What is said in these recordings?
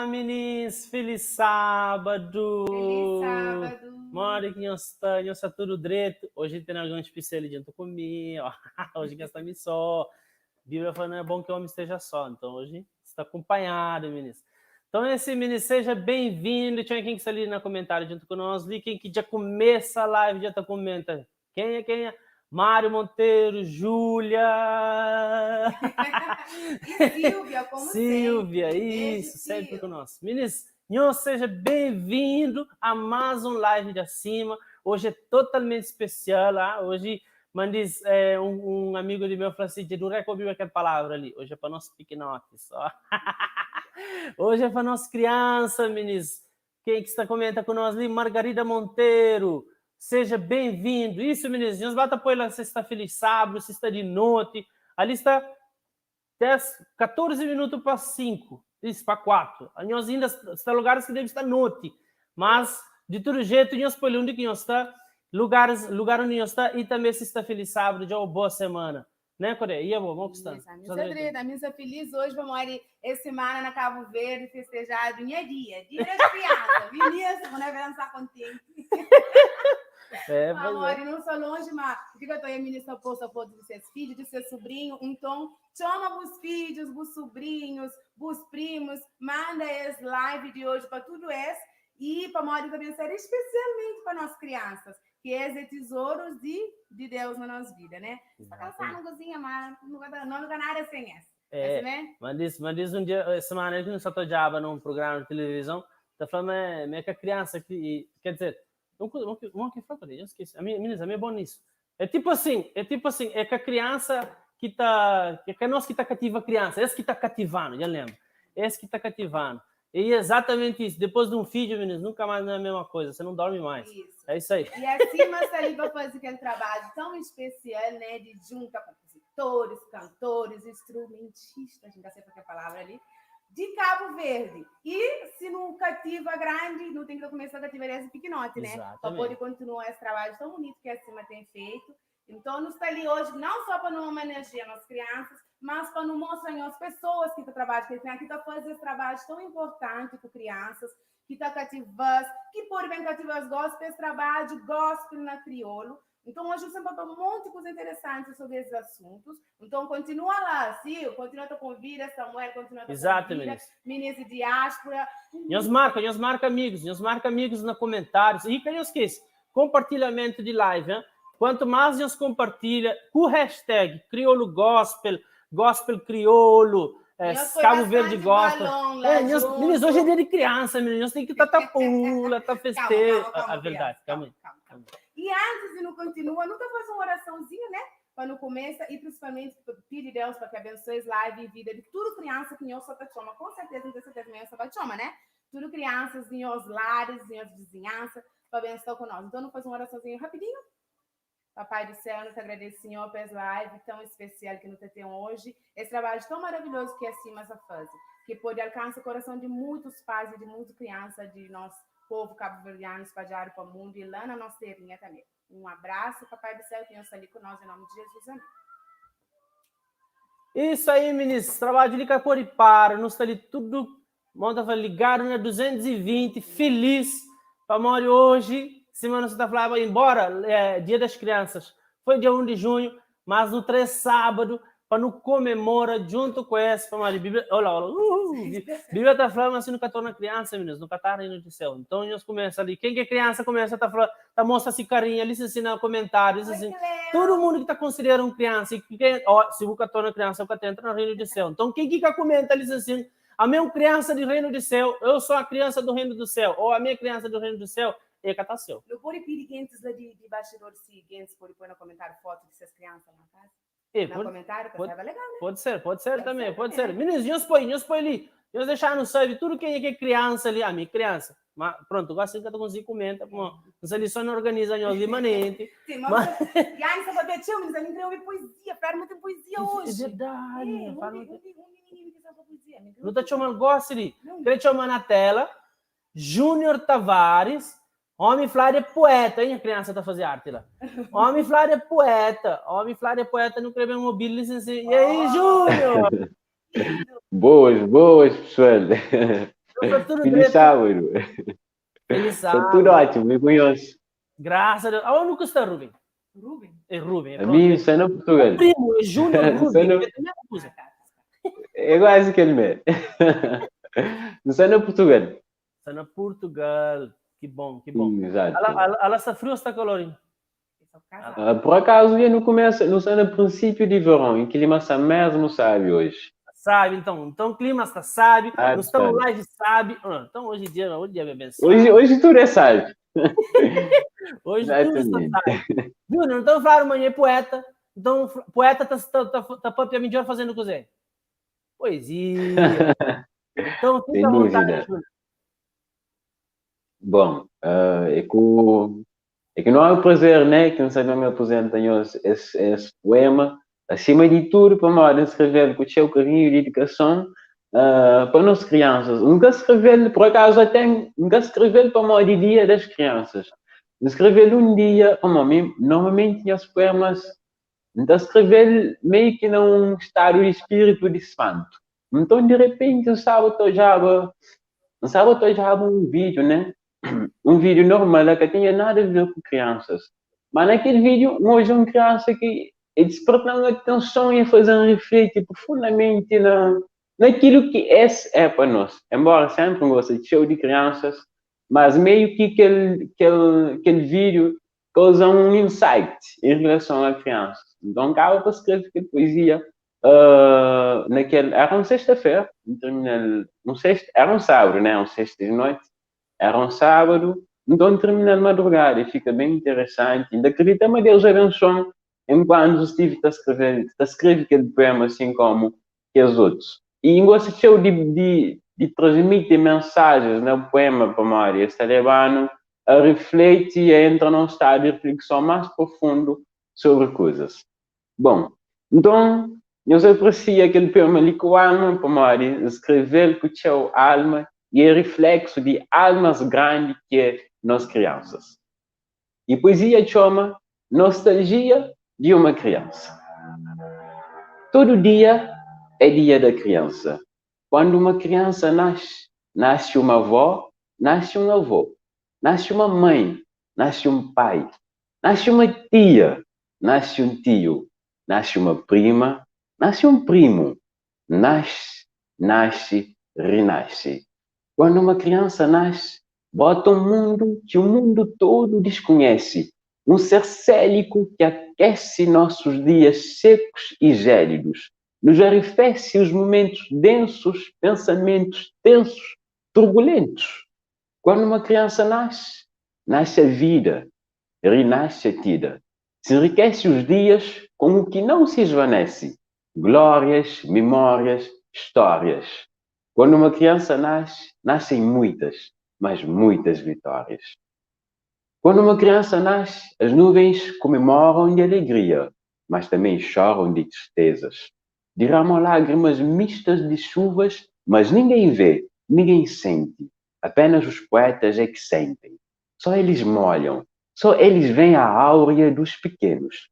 Olá, minis! Feliz sábadu! Feliz sábadu! Modi ki nhos sta? Nhos sta tudu dretu? Oji ten algen spesial li djuntu ku mi. Oji ka sta mi só. Bíblia fla, não é bom que o homem esteja só. Então, hoje está acompanhado, minis. Então, esse minis, seja bem-vindo. Tinha quem que está ali na comentário junto com nós. Ali, quem que já começa a live, já tá comenta. Quem é, quem é? Mário Monteiro, Júlia. E Silvia, como Silvia, sempre. Beijo, isso, sempre Sil. conosco. Meninos, nho seja bem-vindo a mais um live de acima. Hoje é totalmente especial, ah? Hoje, mandis, é, um amigo de meu falou assim, de não ouviu aquela palavra ali. Hoje é para nós pequenotes, só. Hoje é para nós criança, meninos. Quem que está comenta conosco ali? Margarida Monteiro. Seja bem-vindo. Isso, meninos. Nós bata apoio lá, se está feliz sábado, se está de noite. Ali está 10, 14 minutos para 5. Isso, para 4. Nós ainda está lugares que deve estar noite. Mas, de todo jeito, nós põe onde que nós está, lugares, lugar onde nós está, e também se está feliz sábado, já uma boa semana. Né, Coré? E a boa, como que está? Isso, a missa direita, a missa feliz hoje, vamos ali, essa semana na Cabo Verde, festejado, minha dia, dia das crianças. Vinícius, vou dançar contente. É, pois Amor, é. não sou longe, mas fica a ministra posta foto de seus filhos, de seu sobrinho. Então, chama os filhos, os sobrinhos, os primos, manda esse live de hoje para tudo isso. E para nós também ser especialmente para nós crianças, que é esse tesouros de Deus na nossa vida, né? Está cansado na cozinha, mas não não não nada sem essa. É, né? mas diz um dia, semana que não só tô diabo num programa de televisão, tá falando, é que a criança que, quer dizer, não, não, não, que fala, eu esqueci. A minha, meninas, a minha é bom nisso. É tipo assim, é tipo assim, é que a criança que tá, é que é nós que tá cativa a criança, esse que tá cativando, já lembro. Esse que tá cativando. E é exatamente isso. Depois de um filho, meninas, nunca mais não é a mesma coisa, você não dorme mais. Isso. É isso aí. E assim, mas ali para fazer aquele trabalho tão especial, né? De junta compositores, cantores, instrumentistas, a gente sempre a palavra ali, de Cabo Verde. E se não cativa grande, não tem que começar a cativar esse pequenote, né? Para Exatamente. poder continuar esse trabalho tão bonito que a Cima tem feito. Então, nos está ali hoje, não só para não homenagear as crianças, mas para não mostrar às pessoas que estão trabalhando, que estão fazendo esse trabalho tão importante com crianças, que estão cativando, que por bem cativas gospel, esse trabalho de gospel na crioulo. Então, hoje você vai um monte de coisa interessante sobre esses assuntos. Então, continua lá, Sil, continua a convida, Samuel, continua a Exato, convida, meninas. meninas de diáspora. Nós marca amigos, nós marca amigos nos comentários. E que não esqueça, compartilhamento de live, hein? Quanto mais nós compartilha com o hashtag Crioulo Gospel, Gospel Crioulo, Nós foi Cabo Verde bastante Gospel. balão lá É, nós, junto. meninas, hoje é dia de criança, meninas, nós tem que estar tá pula, tá festeiro. Calma, calma, calma, A verdade, criança, calma aí. calma, calma. E antes de não continua, nunca faz uma oraçãozinha, né? Para no começo e principalmente pedir Deus para que abençoe as live e vida de tudo criança que nós só tá chama. Com certeza, não tem certeza, mas só vai chama, né? Tudo crianças em os lares, em as vizinhanças, para abençoar com nós. Então, não faz uma oraçãozinha rapidinho? Papai do céu, nós te agradeço, Senhor, pela live tão especial que nos tem hoje. Esse trabalho tão maravilhoso que é assim, mas a fase, que pode alcançar o coração de muitos pais e de muitas crianças de nosso povo cabo-verdiano espalhado para o mundo e lá na nossa terrinha também. Um abraço, Papai do céu, que está ali com nós, em nome de Jesus. Amém. Isso aí, meninos. Trabalho de Cacoripara, nós está ali tudo, monta ligado na 220, feliz. Para morrer hoje, semana você está falando, embora é, Dia das Crianças, foi dia 1 de junho, mas no 3 sábado, para não comemora junto com esse, para a Bíblia, olha, olha, Bíblia está falando assim, nunca torna criança, meninos, nunca está reino do céu. Então, nós começa ali, quem que é criança começa a tá falando, tá mostra esse carinho ali, se ensina comentários, assim, todo mundo que está considerando criança, e que, ó, se você torna criança, você entra no reino do céu. Então, quem que comenta ali, assim, a minha criança do reino do céu, eu sou a criança do reino do céu, ou a minha criança do reino do céu, é que tá céu. Não pode pedir antes lá de bastidor se antes pode pôr no comentário foto dessas crianças na casa. E, No pode, comentário, que pode, legal, né? pode ser Pode também, ser pode também. ser. Meninos, nós põe ali, nós deixar no sabe tudo quem é que é criança ali, a minha criança. Mas pronto, gosto que eu consigo comentar, pô, nós ali só não organiza nós de manente. Sim, mas e aí você vai ver, tio, mas eu não ouvi poesia, falaram muito poesia hoje. É verdade, É, falaram muito. um menino que sabe poesia. me Não tá chamando gosto ali. Não. Queria chamar na tela Júnior Tavares, homem Flávio é poeta, hein? A criança tá fazendo arte lá. Homem Flávio é poeta, homem Flávio é poeta, não queria mobília, assim. E aí, Júnior? Boas, boas, pessoal. Está tudo Feliz dreto. sábado. Feliz Está tudo sábado. ótimo, e com nhos? Graças a Deus. Aonde que está Rubem? Rubem. É Rubem, é A pronto. mim, está na Portugal. O primo, é Júnior Está Rubem. no... É a mesma coisa. É quase que ele mesmo. Está na Portugal. Está na Portugal. Que bom, que bom. Exato. Ela está frio ou está calor? hein? Ah, por acaso, eu não começa, não está no princípio de verão, em clima está mesmo sabe hoje. Sabe, então. Então, o clima está sabe. Ah, Nós estamos sabe. live, sabe. Ah, então, hoje em dia é bem sabe. Hoje tudo é sabe. Hoje tudo está Exatamente. sabe. Júnior, então, falaram, amanhã é poeta. Então, poeta tá melhor fazendo coisa. Poesia. Então, fica Sem à vontade, dúvida. Júnior. Bom, é que não é um prazer, né? Que não sabemos me apresenta esse poema. Acima de tudo, para nós escrever com o seu carinho e dedicação para nós crianças. Nunca escrever, por acaso, até nunca escrever para o de Dia das Crianças. Escrever um dia, para mim, normalmente os poemas, então escrever meio que num estado de espírito de espanto. Então, de repente, um sábado eu já um vídeo, né? Um vídeo normal, que tinha nada a ver com crianças. Mas naquele vídeo, hoje uma criança que despertando a atenção e fazendo refletir profundamente naquilo que esse é para nós. Embora sempre goste de show de crianças, mas meio que aquele vídeo causa um insight em relação a crianças. Então, acaba para escrever aquela poesia naquele, era uma sexta-feira, um sexta, era um sábado, né? Um sexta de noite. Era um sábado, então termina de madrugada e fica bem interessante. Ainda acredita, mas Deus abençoe enquanto estive a escrever, a escrever aquele poema assim como que os outros. E gosto de transmitir mensagens no poema para Maria, está levando a refletir e a entrar num estado de reflexão mais profundo sobre coisas. Bom, então, eu aprecio aquele poema ali com a alma para Maria, escrever com a sua alma e é reflexo de almas grandes que é nós crianças. E poesia chama Nostalgia de uma Criança. Todo dia é dia da criança. Quando uma criança nasce, nasce uma avó, nasce um avô, nasce uma mãe, nasce um pai, nasce uma tia, nasce um tio, nasce uma prima, nasce um primo, nasce, nasce, renasce. Quando uma criança nasce, bota um mundo que o mundo todo desconhece, um ser célico que aquece nossos dias secos e gélidos, nos arrefece os momentos densos, pensamentos tensos, turbulentos. Quando uma criança nasce, nasce a vida, renasce a tida, se enriquece os dias com o que não se esvanece, glórias, memórias, histórias. Quando uma criança nasce, nascem muitas, mas muitas vitórias. Quando uma criança nasce, as nuvens comemoram de alegria, mas também choram de tristezas. Derramam lágrimas mistas de chuvas, mas ninguém vê, ninguém sente. Apenas os poetas é que sentem. Só eles molham, só eles veem a áurea dos pequenos.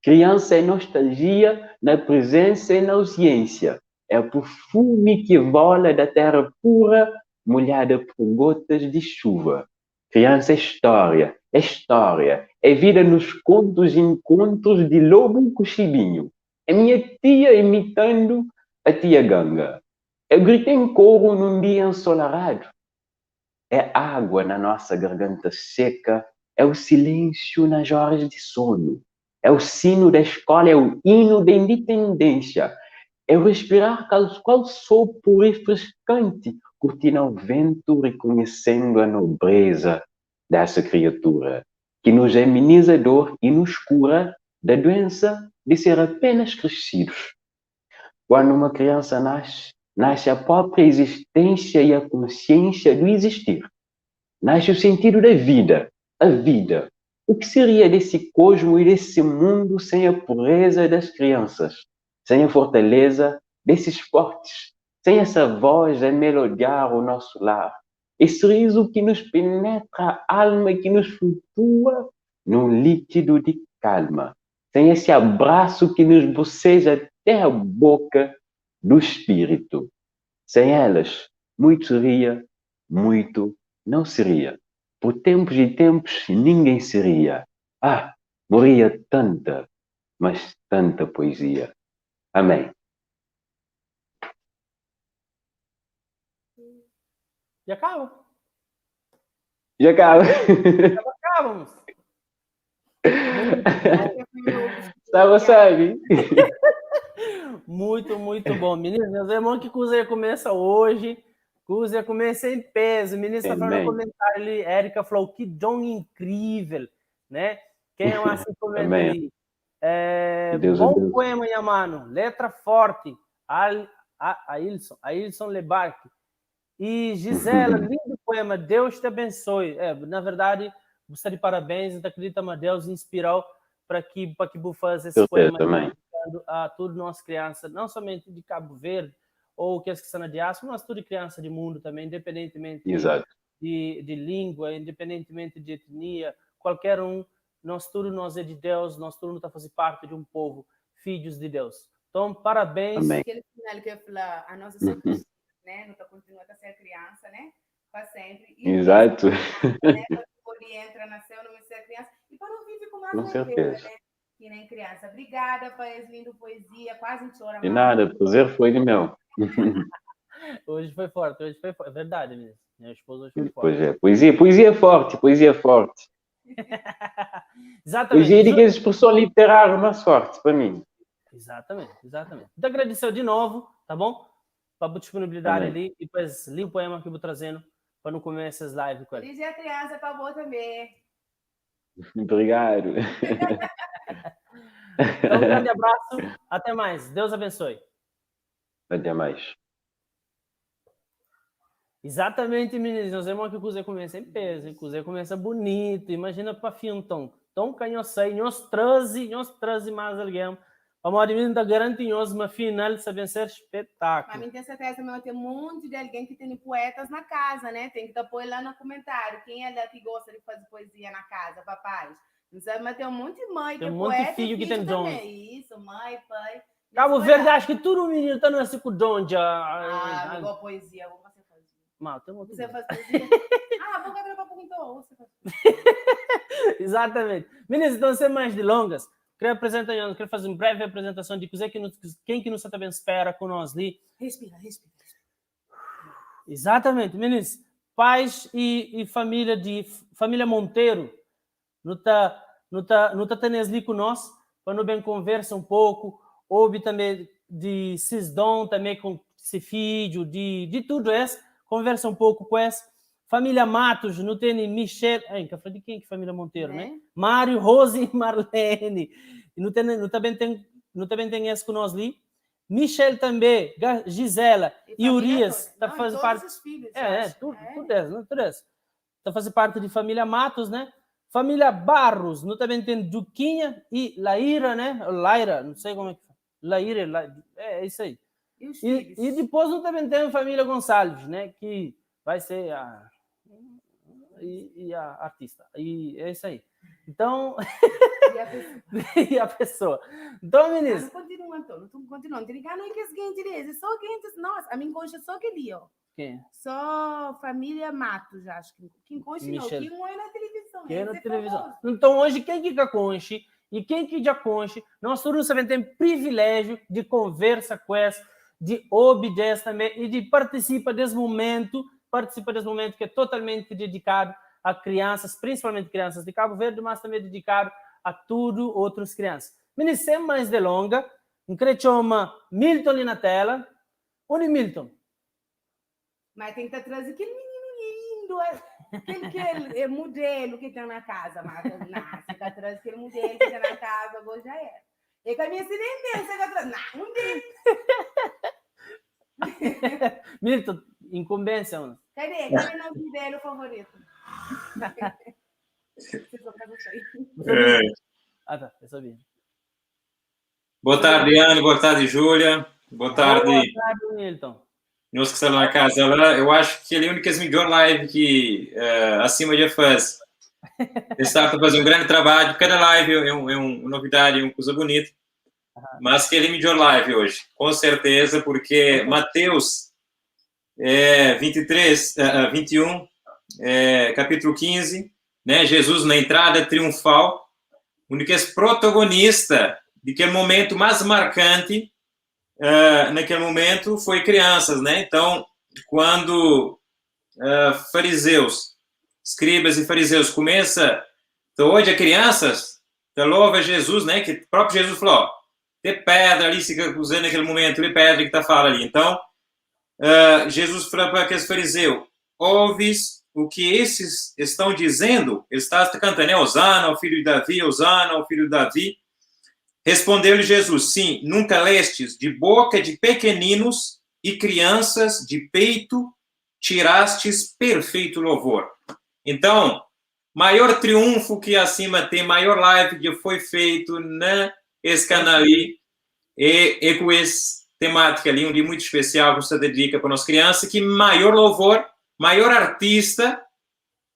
Criança é nostalgia na presença e na ausência. É o perfume que vola da terra pura, molhada por gotas de chuva. Criança é história, é história, é vida nos contos e encontros de lobo com chibinho. É minha tia imitando a tia Ganga. Eu gritei em coro num dia ensolarado. É água na nossa garganta seca, é o silêncio nas horas de sono. É o sino da escola, é o hino da independência. É o respirar qual sopro refrescante, cortina ao vento, reconhecendo a nobreza dessa criatura, que nos ameniza a dor e nos cura da doença de ser apenas crescidos. Quando uma criança nasce, nasce a própria existência e a consciência do existir. Nasce o sentido da vida, a vida. O que seria desse cosmo e desse mundo sem a pureza das crianças? Sem a fortaleza desses fortes, sem essa voz a melodiar o nosso lar, esse riso que nos penetra a alma e que nos flutua num líquido de calma, sem esse abraço que nos boceja até a boca do espírito. Sem elas, Muito seria, muito não seria. Por tempos e tempos ninguém seria. Ah, morria tanta, mas tanta poesia. Amém. Já acaba. Já acaba. Já acabamos. Estava sabe. Muito, muito bom. Meninos, meus irmãos, que coisa começa hoje. Coisa começa em peso. O menino está falando no comentário ali. Érica falou que dom incrível, né? Quem é assim comenta ali? É, Deus bom abençoe. poema, minha mano. Letra forte. Ailson, Ailson Lebarque. E Gisela, lindo poema. Deus te abençoe. É, na verdade, você de parabéns. Então, acredita, mas Deus inspirou para que para que você faça esse Certeza, poema também. dedicando a todas nós crianças, não somente de Cabo Verde ou que as que estão na diáspora, mas toda criança do mundo também, independentemente Exato. de língua, independentemente de etnia, qualquer um, nós tudo nós é de Deus, nós tudo está fazendo parte de um povo, filhos de Deus. Então, parabéns. Amém. Aquele final que eu falar, a nossa só Uhum. né? Não tá continua a ser criança, né? Para sempre. E Exato. Né? Quando entra, nasceu, não ser criança. E para não viver com mais Com leveza, certeza. né? Que nem criança. Obrigada, país lindo, poesia. Quase chora. De nada, prazer foi de meu. Hoje foi forte, hoje foi forte. É verdade mesmo. Minha esposa hoje foi forte. Pois é, poesia, poesia é forte, poesia é forte. Exatamente. Poesia é a expressão literária mais forte para mim. Exatamente, exatamente. Então, agradecer de novo, tá bom? Para a disponibilidade Amém. ali e depois li o poema que eu vou trazendo para não começar essas lives com ele. Feliz dia criança para boa também. Obrigado. Então, um grande abraço, até mais. Deus abençoe. Até mais. Exatamente, meninos. Nós vemos que o Cruzeiro começa em peso, o Cruzeiro começa bonito. Imagina para fim, então. Então, canhão sai, nós traze, nós traze mais alguém. Vamos de mim, garante nós uma final, sabe ser Mas espetáculo. mim tem certeza, meu, tem um monte de alguém que tem poetas na casa, né? Tem que pôr lá no comentário. Quem é lá que gosta de fazer poesia na casa, papais? Não sabe, mas tem um monte de mãe Tem que é um monte de poeta e filho que tem dom. também. Isso, mãe, pai. Cabo Isso, Verde, vai lá. acho que tudo menino tá no esse dom já. Ah, igual poesia, vou você fazer. Mal, tem um outro Você dom. faz poesia? Ah, vou gravar para então. Você faz. Exatamente. Meninos, então, sem mais delongas, queria apresentar, eu queria fazer uma breve apresentação de que nos, quem que nos também espera com nós ali. Respira, respira. Exatamente, meninos. Pais e família de família Monteiro, não tá, não tá, não tá tendo ali com nós, para não bem conversa um pouco, ouve também de Cisdom também com esse filho, de tudo isso, conversa um pouco com esse. Família Matos, não tem nem Michel, hein, que eu falei de quem que família Monteiro, né? Né? Mário, Rose e Marlene. E não tem, não também tem, não também tem esse com nós ali. Michel também, Gisela e família Urias, toda. tá Não, e fazendo todos parte. os filhos, É, é, acho. tudo, É. tudo isso, né? Tudo isso. Tá fazendo parte de família Matos, né? Família Barros, não também tem Duquinha e Laíra, né? Laira, não sei como é que fala. Laíra, é isso aí. E os E, filhos? e depois não também tem a família Gonçalves, né? Que vai ser a e a artista. E é isso aí. Então, E a pessoa. e a pessoa. Então, Ah, meninos, não continua, Antônio. Não continua. Não tem ninguém não quer seguinte direito. É só quem diz, nossa, a minha concha é só aquele, ó. quem? Só família Matos, acho que. Quem concha não, Michel. quem é na televisão. Quem é na Esse é televisão. famoso. Então, hoje, quem que conche e quem que já conche, nós todos também tem privilégio de conversa com essa, de obedece também e de participa desse momento, participa desse momento que é totalmente dedicado a crianças, principalmente crianças de Cabo Verde, mas também dedicado a tudo outras crianças. Meninos, sem mais delonga, chama Milton ali na tela. Onde Milton? Mas tem que estar trazendo aquele menino lindo, aquele que é, é modelo que tem na casa, Marta. Não, você tá trazendo aquele modelo que tem na casa, agora já era. E com a minha nem mesmo, você tá trazendo. Não, um deles. Milton, incumbência. mano. Cadê? Cadê nosso modelo favorito? Vocês vão fazer isso aí. É. Ah, tá, eu sabia. Boa tarde, Ana. Boa tarde, Júlia. Boa tarde, Boa tarde, Milton. nós que estamos na casa lá. Eu acho que ele é a única melhor live que acima já faz. Está a fazer um grande trabalho. Cada live é, é uma novidade, é uma coisa bonita. Mas que ele é melhor live hoje, com certeza, porque Matheus, é, 23, 21, é, capítulo 15, né? Jesus na entrada triunfal, onde que é protagonista de aquele momento mais marcante, naquele momento foi crianças, né? Então, quando fariseus, escribas e fariseus começa, então hoje crianças, então louva Jesus, né? Que o próprio Jesus falou, ó, tem pedra ali, se usando naquele momento, tem pedra que está falando ali. Então, Jesus falou para aqueles fariseus, ouves o que esses estão dizendo? Ele está cantando, né? Osana, o filho de Davi, Osana, o filho de Davi. Respondeu-lhe Jesus, sim, nunca lestes de boca de pequeninos e crianças de peito tirastes perfeito louvor. Então, maior triunfo que acima tem, maior live que foi feito na esse canal ali, e com esse temática ali, um dia muito especial que você dedica para nossa criança, que maior louvor, maior artista,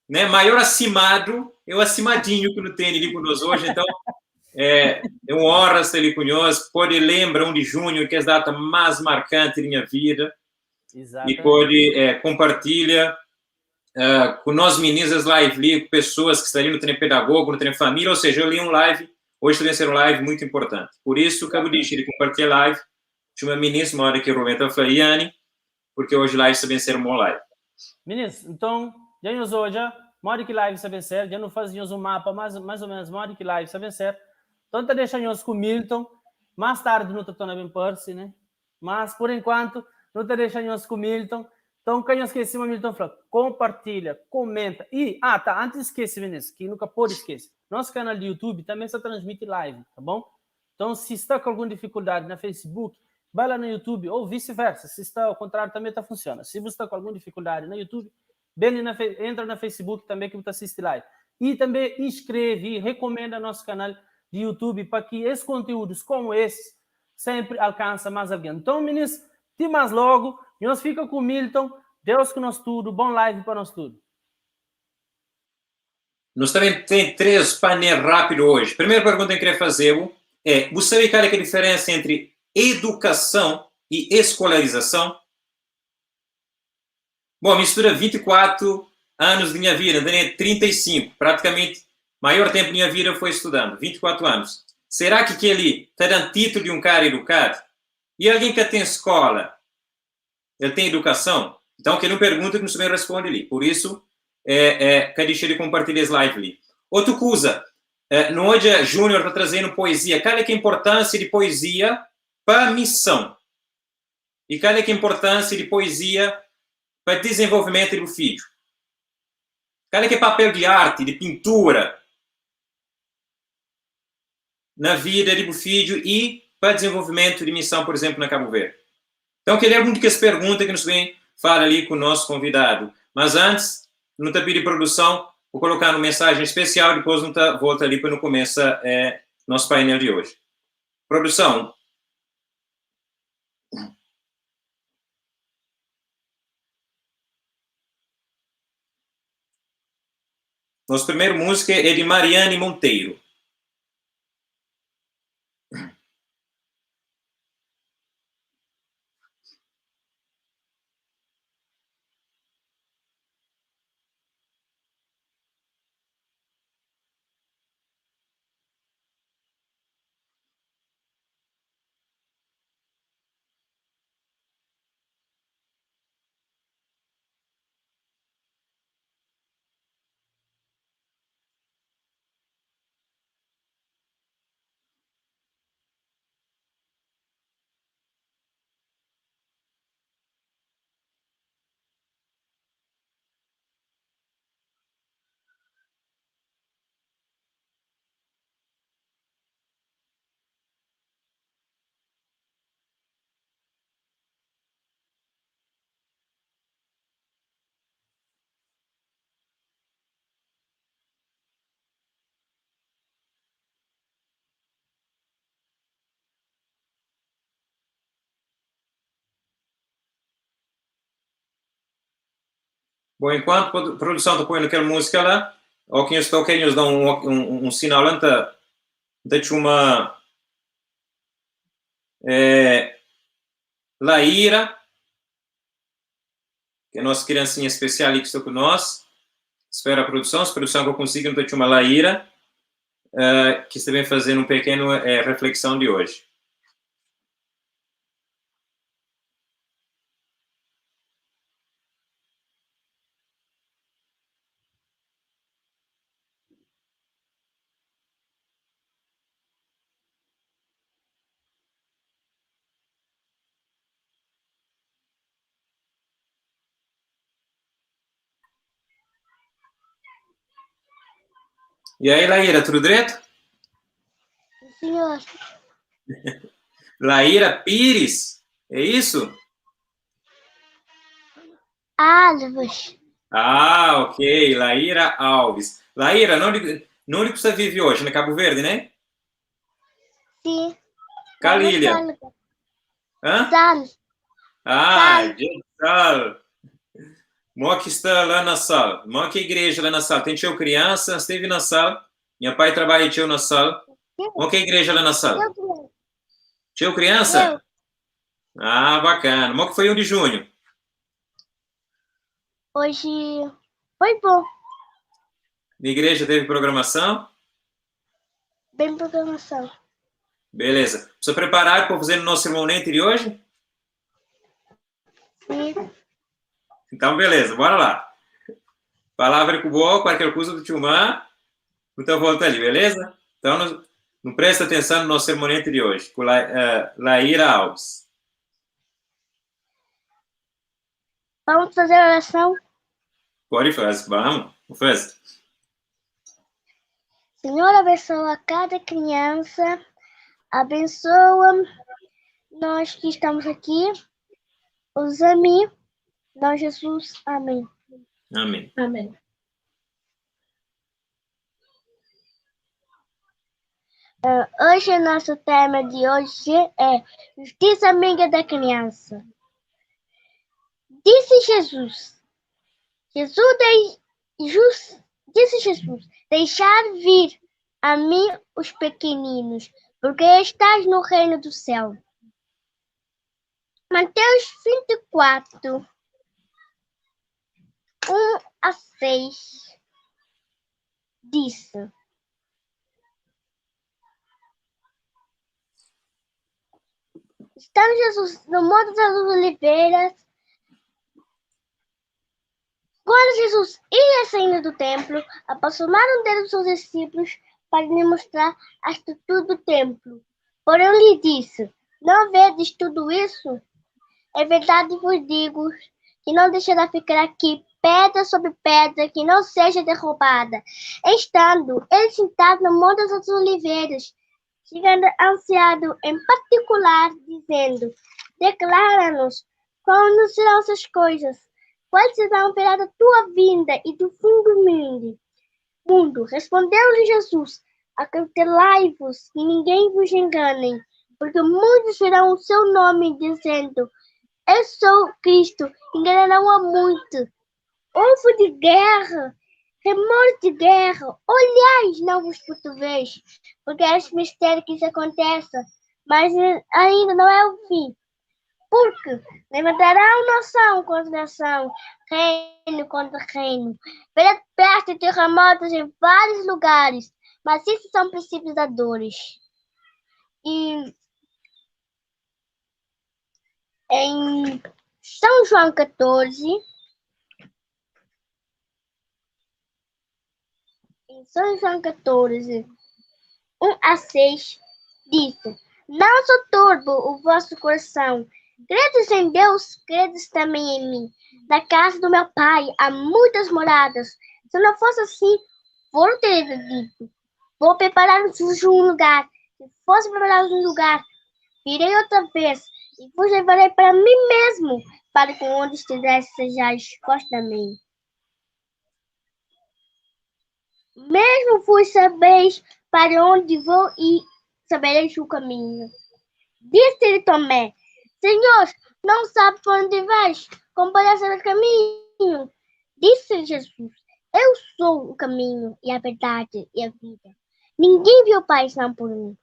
né, maior acimado, é o acimadinho que não tem ali conosco hoje, então, é uma honra estar ali conosco, pode lembrar 1 de junho, que é a data mais marcante da minha vida, Exatamente. E pode compartilha com nós meninas live ali, com pessoas que estariam no treino pedagogo, no treino família, ou seja, eu li um live, hoje também ser um live muito importante. Por isso, acabo de de compartilhar live, tinha uma menina, uma hora que eu Roberto Floriani, porque hoje live também ser uma live. Meninas, então, já nos hoje, mora que live sabe ser, já não fazíamos um mapa, mais ou menos, mora que live sabe ser. Então, tá deixando com o Milton, mais tarde não tá tornando bem perto, né? Mas, por enquanto, não tá deixando com o Milton. Então, quem não esquece, o Milton falou, compartilha, comenta. E, tá, antes esquece, meninas, que nunca pode esquecer. Nosso canal de YouTube também só transmite live, tá bom? Então, se está com alguma dificuldade na Facebook, vai lá no YouTube, ou vice-versa. Se está ao contrário, também tá funcionando. Se você está com alguma dificuldade no YouTube, bem na entra na Facebook também que você assiste live. E também inscreve e recomenda nosso canal de YouTube para que esses conteúdos como esses sempre alcança mais alguém. Então, meninos, te mais logo. Nós fica com o Milton. Deus com nós tudo. Bom live para nós tudo. Nós também tem 3 painéis rápido hoje. Primeira pergunta que eu queria fazer é, você sabe qual é a diferença entre educação e escolarização? Bom, mistura 24 anos de minha vida, eu tenho 35, praticamente maior tempo da minha vida foi estudando, 24 anos. Será que ele tá dando título de um cara educado? E alguém que tem escola, ele tem educação? Então, que ele não pergunta, que não se responde ali. Por isso, que deixa de compartilhar esse live ali. Outra coisa, no hoje Júnior tá trazendo poesia. Qual é que é a importância de poesia para a missão? E qual é que é a importância de poesia para desenvolvimento do filho? Qual é que é o papel de arte, de pintura na vida do filho e para desenvolvimento de missão, por exemplo, na Cabo Verde? Então, que ele é um que se pergunta que nos vem falar ali com o nosso convidado. Mas antes, no tapete de produção, vou colocar uma mensagem especial, depois não tá, volta ali para não começar, nosso painel de hoje. Produção. Nossa primeira música é de Mariane Monteiro. Bom, enquanto a produção tá põe aquela música lá, ou quem está, quem nos dá um sinal lá, tá, deixa uma, é, Laíra. Que é nossa criancinha especial aí que está com nós. Espera a produção, se a produção que eu consigo, não estou chamando Laíra, que está bem fazendo um pequeno reflexão de hoje. E aí, Laíra, tudo direito? Senhor. Laíra Pires, é isso? Alves. Ah, ok, Laíra Alves. Laíra, onde, onde que você vive hoje? Na Cabo Verde, né? Sim. Calilha. Hã? Sal. Ah, Sal. Mó que está lá na sala. Mó que igreja lá na sala. Tem tio criança, esteve na sala. Meu pai trabalha tio na sala. Mó que igreja lá na sala. Tio criança? Ah, bacana. Mó que foi 1 de junho? Hoje foi bom. Na igreja teve programação? Bem programação. Beleza. Você preparado para fazer o nosso sermão de hoje? Sim. Então, beleza, bora lá. Palavra com o boa, qualquer coisa do Tchumã. Então, volta ali, beleza? Então, não, não presta atenção no nosso sermonete de hoje, com La, Laíra Alves. Vamos fazer a oração? Pode fazer, vamos, vamos fazer. Senhor, abençoa cada criança, abençoa nós que estamos aqui, os amigos. Nós, Jesus. Amém. Amém. Amém. Hoje, o nosso tema de hoje é Justiça Amiga da Criança. Disse Jesus, disse Jesus, deixar vir a mim os pequeninos, porque estás no reino do céu. Mateus 24, 1 a 6, disse: Estando Jesus no Monte das Oliveiras, quando Jesus ia saindo do templo, aproximaram dele os seus discípulos para lhe mostrar a estrutura do templo. Porém lhe disse: Não vedes tudo isso? É verdade vos digo que não deixará ficar aqui pedra sobre pedra que não seja derrubada. Estando ele sentado no Monte das Oliveiras, chegando ansiado em particular, dizendo: Declara-nos quando serão essas coisas, qual será o verá da tua vinda e do fim do mundo. Mundo. Respondeu-lhe Jesus: Acautelai-vos, que ninguém vos engane, porque muitos verão o seu nome, dizendo: Eu sou Cristo, enganarão a muito. Ovo de guerra, remor de guerra, olhais, não vos perturbeis, porque é este mistério que isso aconteça, mas ainda não é o fim. Porque levantará nação contra nação, reino contra reino, verá peste e terremotos em vários lugares, mas esses são princípios da dores. E em São João 14, em São João 14, 1 a 6, disse: Não só turbo o vosso coração, credes em Deus, credes também em mim. Na casa do meu pai há muitas moradas. Se não fosse assim, vou ter dito: Vou preparar-vos um lugar. Se fosse preparar um lugar, virei outra vez e vos levarei para mim mesmo, para que onde estivesse sejais vós também. Mesmo vos sabeis para onde vou e sabereis o caminho. Disse-lhe Tomé: Senhor, não sabe para onde vais, como podes saber o caminho? Disse-lhe Jesus: Eu sou o caminho e a verdade e a vida. Ninguém viu o Pai senão por mim.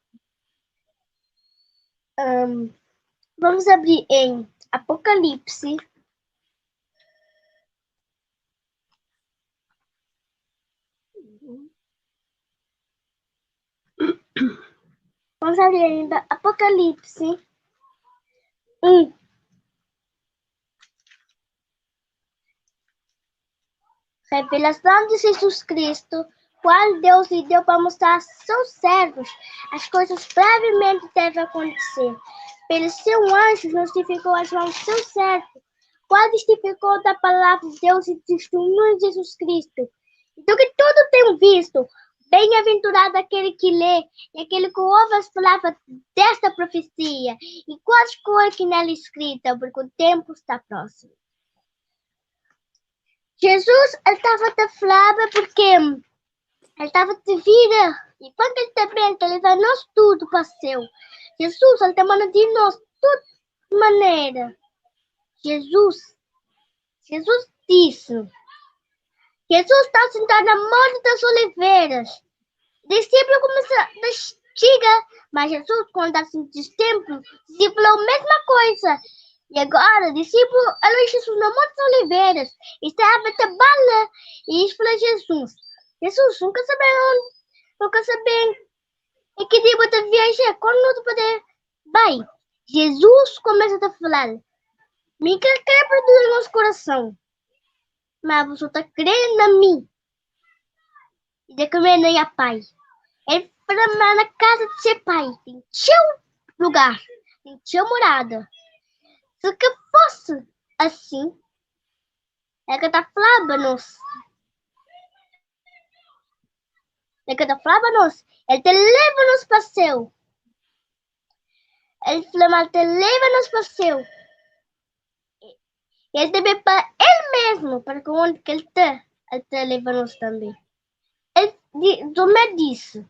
Vamos abrir em Apocalipse. Vamos abrir ainda Apocalipse 1. Revelação de Jesus Cristo, qual Deus lhe deu para mostrar a seus servos as coisas brevemente devem acontecer. Pelo seu anjo justificou a João, seu servo, qual testificou da palavra de Deus e testemunhou de Jesus Cristo. Do que tudo tenho visto, bem-aventurado aquele que lê e aquele que ouve as palavras desta profecia, e quais coisas que nela escrita, porque o tempo está próximo. Jesus estava a falar porque ele estava de vida e quando ele também ele leva nós tudo para céu. Jesus, ele está mandando de nós tudo de maneira. Jesus, Jesus disse. Jesus está sentado na Monte das Oliveiras. O discípulo começou a chega, mas Jesus, quando está sentindo templo, discípulo a mesma coisa. E agora, o discípulo, olha Jesus na Monte das Oliveiras, estava a bala, e ele falou a Jesus, Jesus, nunca sabemos, nunca sabemos em que dia você viajar, quando não poder, vai. Jesus começa a falar, me quer quebra do nosso coração, mas você está crendo em mim, e de comer nem a pai. Ele falou, na casa de seu pai, tem seu lugar, tem seu morada. Se que fosse assim, é que tá falando É que tá falando ele te leva nos passeio. Ele fala, te leva nos passeio. E ele também para ele mesmo, para que onde que ele está, ele te leva nos também. Ele, Tomé disse,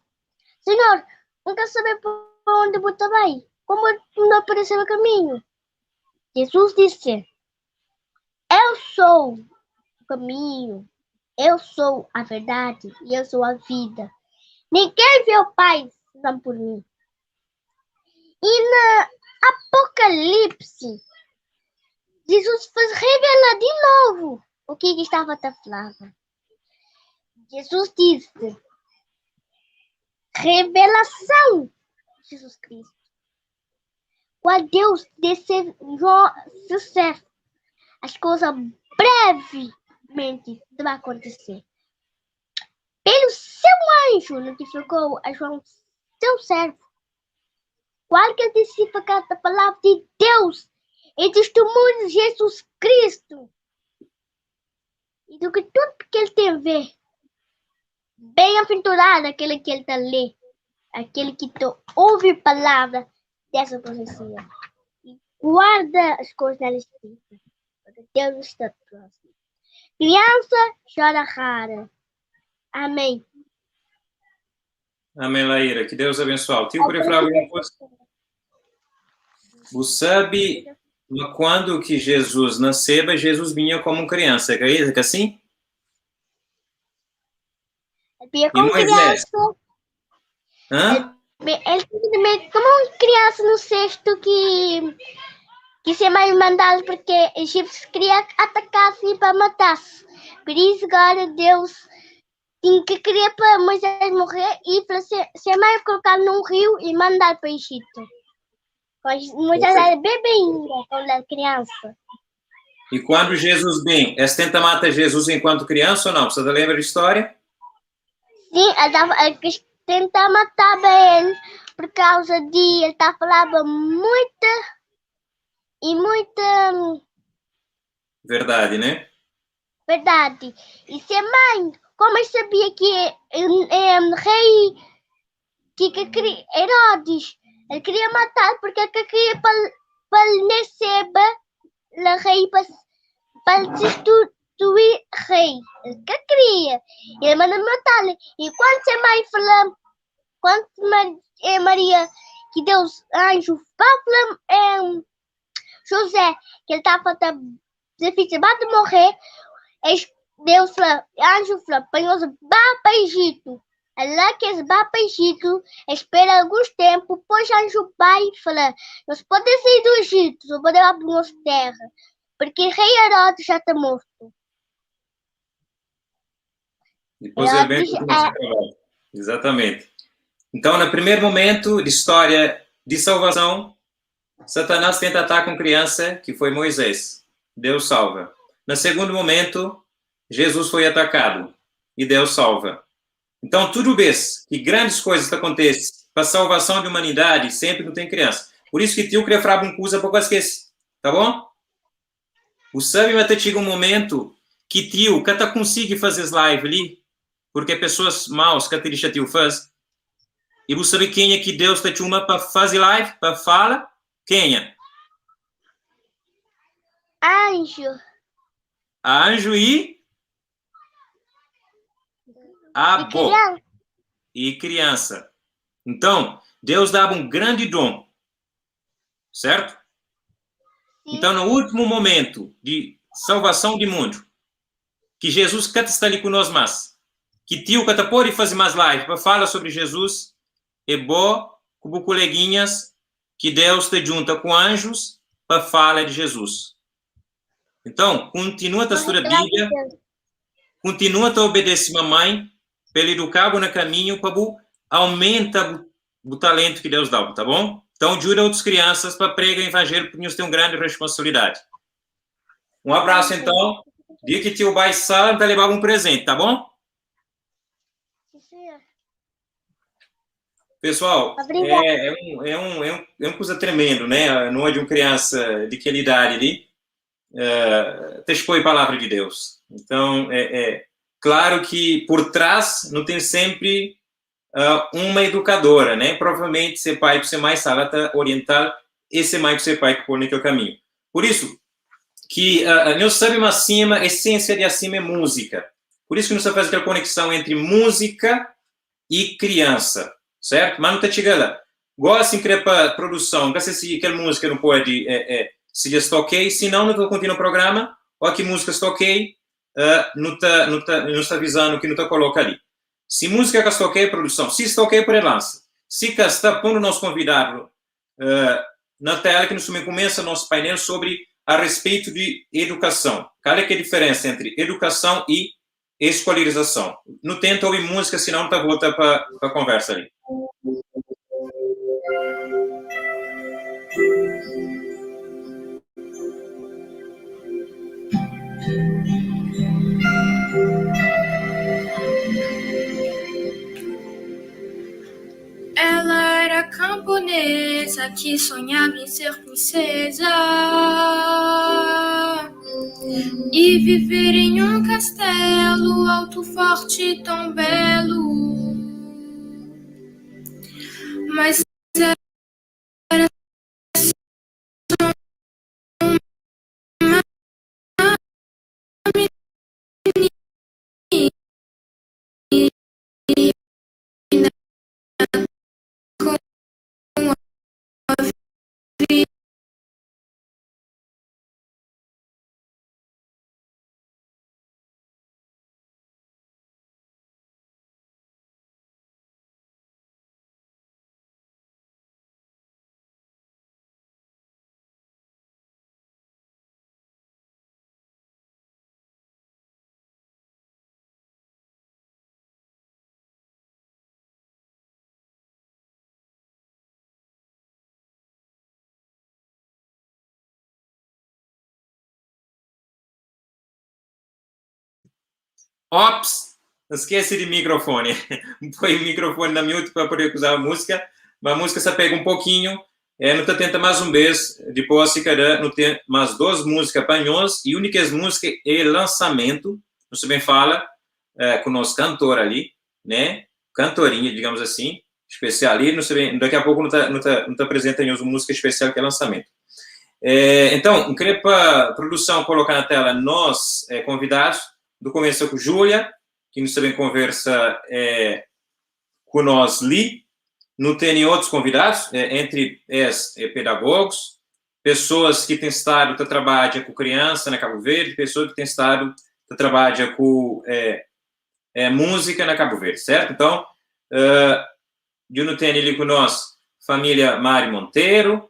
Senhor, nunca sabe para onde você vai, como não apareceu o caminho. Jesus disse, eu sou o caminho, eu sou a verdade e eu sou a vida. Ninguém vê o Pai senão por mim. E na Apocalipse, Jesus fez revelar de novo o que estava a falar. Jesus disse, revelação de Jesus Cristo. Qual Deus desse sucesso, as coisas brevemente vão acontecer. Pelo seu anjo notificou a João, seu servo, qual que testifica a palavra de Deus e testemunho de Jesus Cristo. E do que tudo que ele tem a ver. Bem-aventurado aquele que ele está lendo, aquele que te ouve a palavra dessa profecia e guarda as coisas nela escrita, porque Deus está próximo. Criança chora rara. Amém. Amém, Laíra. Que Deus abençoe. Tio queria falar alguma coisa? Você sabe quando que Jesus nasceu, Jesus vinha como criança, acredita que assim? Vinha como criança. Hã? Ele como uma criança no cesto que ser mais mandado porque egípcios queriam atacar assim para matar-se. Por isso agora Deus tinha que querer para Moisés morrer e para ser mais colocado num rio e mandar para o Egito. Moisés era bebê ainda, quando era criança. E quando Jesus vem, eles tentam matar Jesus enquanto criança ou não? Você lembra da história? Sim, ela tentar matar ele por causa de ele tá falando muita e muita verdade, né? Verdade. E se a mãe, como eu sabia que rei que Herodes, ele queria matar porque ele queria para nascer rei para substituir rei. Ele que queria. Ele mandou matar-lhe. E quando a mãe falou, quando Maria, que Deus, anjo, fala, José, que ele estava de morrer, Deus falou, anjo falou, põe-os para Egito. É lá que eles vão para Egito, espera alguns tempo, depois anjo vai e fala, nós podemos sair do Egito, só podemos ir para nossa terra, porque rei Herodes já está morto. Depois ele vem com o Exatamente. Então, no primeiro momento de história de salvação, Satanás tenta atacar com criança, que foi Moisés. Deus salva. No segundo momento, Jesus foi atacado e Deus salva. Então, tudo vez que grandes coisas acontecem para a salvação da humanidade, sempre não tem criança. Por isso que tio queria falar uma coisa para esquecer, tá bom? O sabe até chega um momento que tio que consegue fazer live ali, porque pessoas maus que te tio faz. E você sabe quem é que Deus te chama para fazer live, para fala? Quem é? Anjo. Anjo e Abo. E criança. Então, Deus dava um grande dom. Certo? Sim. Então, no último momento de salvação do mundo, que Jesus canta está ali conosco mais, que tio canta pode fazer mais live para falar sobre Jesus, é bom com coleguinhas que Deus te junta com anjos para falar de Jesus. Então, continua a estudar a Bíblia, continua a obedecer mamãe, pelo educar no caminho, para aumenta o talento que Deus dá, tá bom? Então, ajuda outras crianças para pregar o evangelho, porque nós temos uma grande responsabilidade. Um abraço, então. Dia que tio vai sala, tá levar um presente, tá bom? Pessoal, é um coisa tremendo, né? Não é de uma criança de que idade ali, te expõe a palavra de Deus. Então, é claro que por trás não tem sempre uma educadora, né? Provavelmente ser pai ser mais sala tá orientar esse mãe ser pai que põe naquele caminho. Por isso que nós sabemos acima, a essência de acima é música. Por isso que nós faz aquela conexão entre música e criança, certo? Mas não tá chegando lá. Gosta de criar para produção, não sei se aquela música não pode se está ok, se não, não continua o programa, ou que música está ok, não tá, não tá, não está avisando que não tá coloca ali. Se música que está ok, produção. Se está ok, por lança. Se que está pondo nosso convidado na tela, que nos começa nosso painel sobre a respeito de educação. Qual é que é a diferença entre educação e escolarização? Não tenta ouvir música, senão não tá volta para a conversa ali. Ela era camponesa que sonhava em ser princesa e viver em um castelo alto, forte e tão belo. Mas era só uma menina com a vida Ops, não esquece de microfone. Põe o microfone na mute para poder usar a música. Mas a música só pega um pouquinho. Não tá tenta mais um vez. Depois, se calhar, não tem mais duas músicas para nós. E a única música é lançamento. Você bem fala com o nosso cantor ali, né? Cantorinha, digamos assim, especial ali. Não sei bem, daqui a pouco não tá apresentando nenhuma música especial que é lançamento. Então, eu queria para a produção colocar na tela nós, convidados. Do começo com Júlia, que nos também conversa com nós ali. Não tem outros convidados, entre esses pedagogos, pessoas que têm estado a trabalhar com criança na Cabo Verde, pessoas que têm estado a trabalhar com música na Cabo Verde, certo? Então, eu não tenho ali com nós família Mari Monteiro,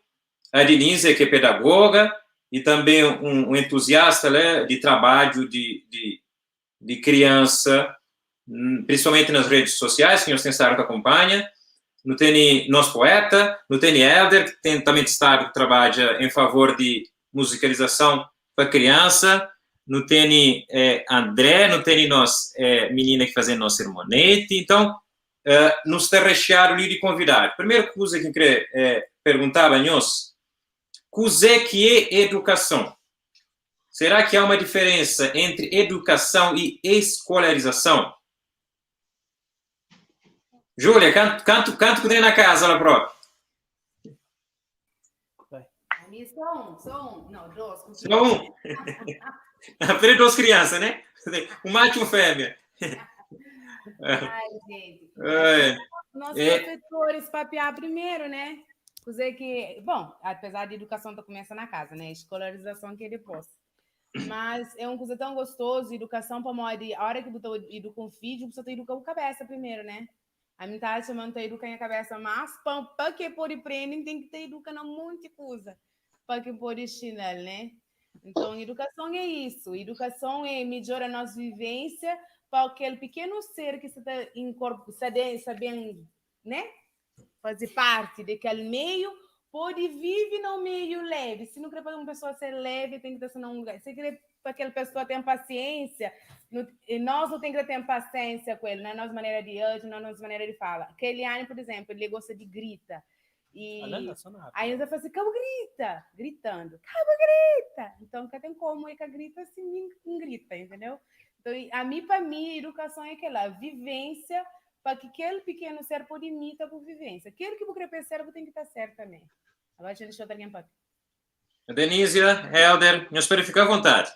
a Denise, que é pedagoga, e também um entusiasta, né, de trabalho de criança, Principalmente nas redes sociais, que nhos tem estado ta acompanha. Nu tene nos poeta, nu tene Helder, que tem também estado ta trabadja em favor de musicalização pa criança. Nu tene eh, André, nu tene nos eh, menina que fazendo nos sermonete. Então, eh, nu sta recheado li de convidado. Primeiro coisa que eu queria eh, perguntar a nhos, kuzé que é educação? Será que há uma diferença entre educação e escolarização? Júlia, canto, canto, canto que tem na casa lá próprio. Só um, só um. Não, dois. Só um. Aprende duas crianças, né? Um macho e um fêmea. Ai, gente. É. Nós É. professores papiar primeiro, né? Dizer que, bom, apesar de educação tá começa na casa, né? Escolarização que é depois. Mas é uma coisa tão gostoso, educação para modo, a hora que você educa um filho, você tem que educar a cabeça primeiro, né? A mim tá chamando de educar a cabeça, mas para que pode aprender, tem que ter educando muita coisa para que pode ensinar, né? Então, educação é isso. Educação é melhorar a nossa vivência para aquele pequeno ser que está incorporado, sabendo, né? Fazer parte daquele meio, pode viver no meio leve. Se não quer para uma pessoa ser leve, tem que estar num lugar. Se quer para aquela pessoa ter paciência, não, e nós não temos que ter paciência com ele, na nossa maneira de agir, na nossa maneira de falar. Keliane, por exemplo, ele gosta de grita. E aí ele fala assim, cabo grita, gritando, cabo grita. Então, que tem como é que grita assim, não grita, entendeu? Então, a mim, para mim, educação é aquela vivência para que aquele pequeno ser pode imitar a vivência. Aquele que você quer ser, tem que estar certo também. Agora, deixa eu deixar alguém para. Denísia, Helder, nhos pode ficar à vontade.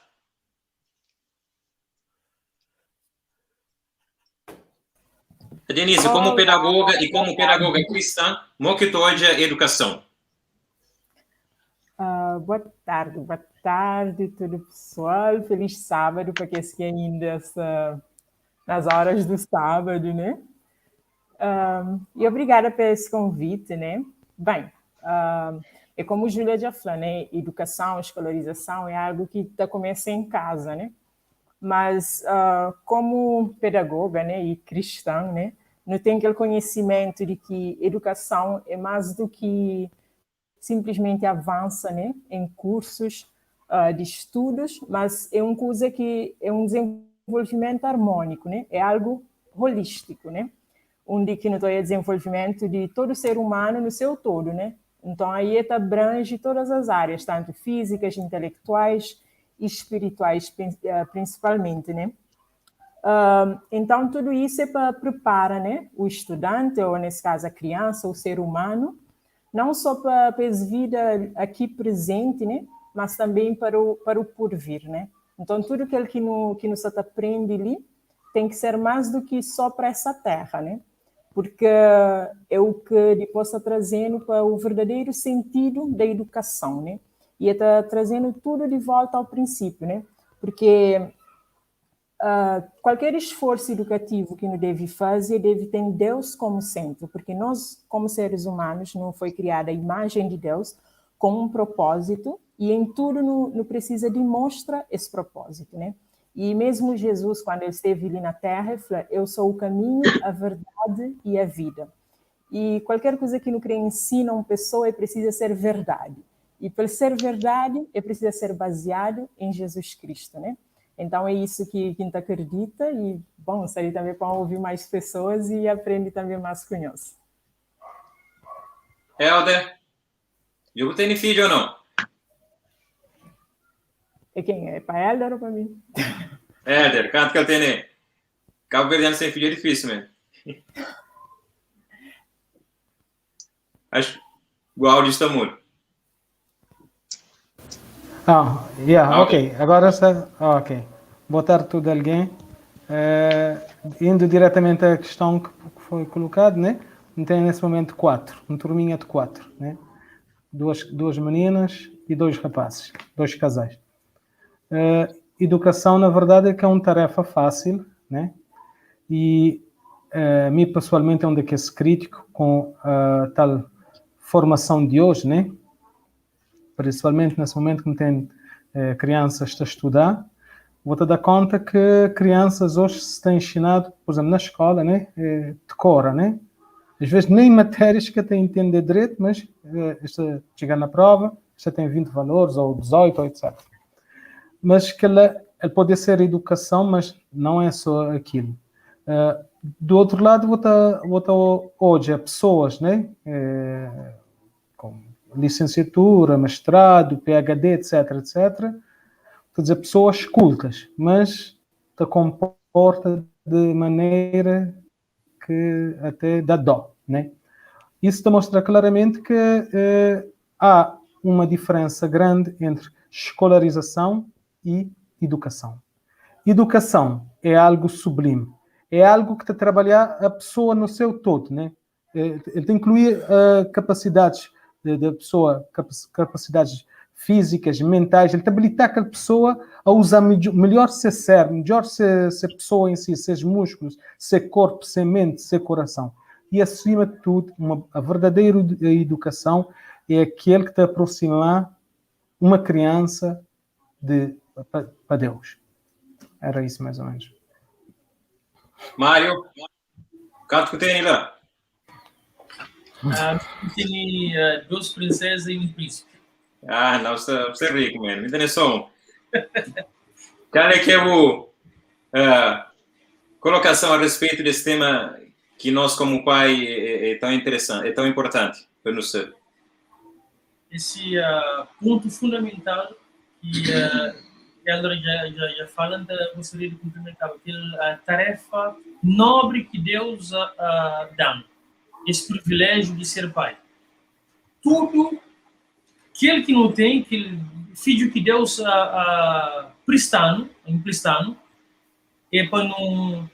Denise, como pedagoga e como pedagoga cristã, mo que tu olha educação? Boa tarde, boa tarde tudo pessoal. Feliz sábado para aqueles que ainda está nas horas do sábado, né? E obrigada por esse convite, né? Bem, é como Júlia já falou, né? Educação, escolarização é algo que tá começa em casa, né? Mas como pedagoga, né, e cristã, né, não tem aquele conhecimento de que educação é mais do que simplesmente avança, né, em cursos de estudos, mas é uma coisa que é um desenvolvimento harmônico, né? É algo holístico, né? Onde que não tem desenvolvimento de todo ser humano no seu todo, né? Então aí abrange todas as áreas, tanto físicas, intelectuais e espirituais, principalmente, né? Então tudo isso é para preparar, né, o estudante, ou nesse caso a criança, o ser humano, não só para a vida aqui presente, né, mas também para o porvir, né? Então tudo aquilo que no, que nos aprende ali tem que ser mais do que só para essa terra, né? Porque é o que depois está trazendo para o verdadeiro sentido da educação, né? E está trazendo tudo de volta ao princípio, né? Porque qualquer esforço educativo que nos deve fazer, deve ter Deus como centro, porque nós, como seres humanos, não foi criada a imagem de Deus com um propósito, e em tudo não precisa demonstrar esse propósito, né? E mesmo Jesus, quando ele esteve ali na terra, ele falou, eu sou o caminho, a verdade e a vida. E qualquer coisa que não crê ensina uma pessoa, ele precisa ser verdade. E para ser verdade, ele precisa ser baseado em Jesus Cristo, né? Então é isso que a gente acredita e, bom, seria também para ouvir mais pessoas e aprender também mais com nós. Helder, eu tenho filho ou não? É quem? É para Helder ou para mim? Helder, quanto que eu tenho? Cabo Verdeano sem filho é difícil mesmo. Acho que o áudio está mudo. Yeah, ok. Agora está. Ok. Boa tarde a tudo alguém. Indo diretamente à questão que foi colocada, né? Tem nesse momento 4, uma turminha de 4, né? Duas meninas e 2 rapazes, 2 casais. Educação, na verdade, é que é uma tarefa fácil, né? E mim, pessoalmente, é um daqueles crítico com a tal formação de hoje, né? Principalmente nesse momento que tem crianças a estudar. Bu ta da konta ki kriansas oji se ta enxinadu, por exemplo, na skola, né, dekora, né? Às vezes nem matérias que ta entender dretu, mas es ta txiga na prova, es ta ten 20 valores ou 18 ou etc. Mas kela, el pode ser edukason, mas não é só aquilo. Do outro lado, bu ta, bu ta odja pessoas, né, com licenciatura, mestrado, PhD, etc, etc, quer dizer, pessoas cultas, mas te comporta de maneira que até dá dó, né? Isso te mostra claramente que há uma diferença grande entre escolarização e educação. Educação é algo sublime, é algo que te trabalha a pessoa no seu todo, né? Ele te inclui capacidades da pessoa, capacidades físicas, mentais, ele te habilita aquela pessoa a usar melhor seu cérebro, melhor ser pessoa em si, seus músculos, seu corpo, seu mente, seu coração. E, acima de tudo, a verdadeira educação é aquele que te aproxima uma criança para Deus. Era isso, mais ou menos. Mário, canto que tem lá? Tem duas princesas e um príncipe. Ah, não, você é rico, mano. Me dá só um. Qual é que é o colocação a respeito desse tema que nós, como pai, é tão interessante, é tão importante para nós ser? Esse ponto fundamental que ela já fala, gostaria de complementar, aquela tarefa nobre que Deus dá, esse privilégio de ser pai. Tudo aquele que não tem, aquele filho que Deus prestando, emprestando, é para não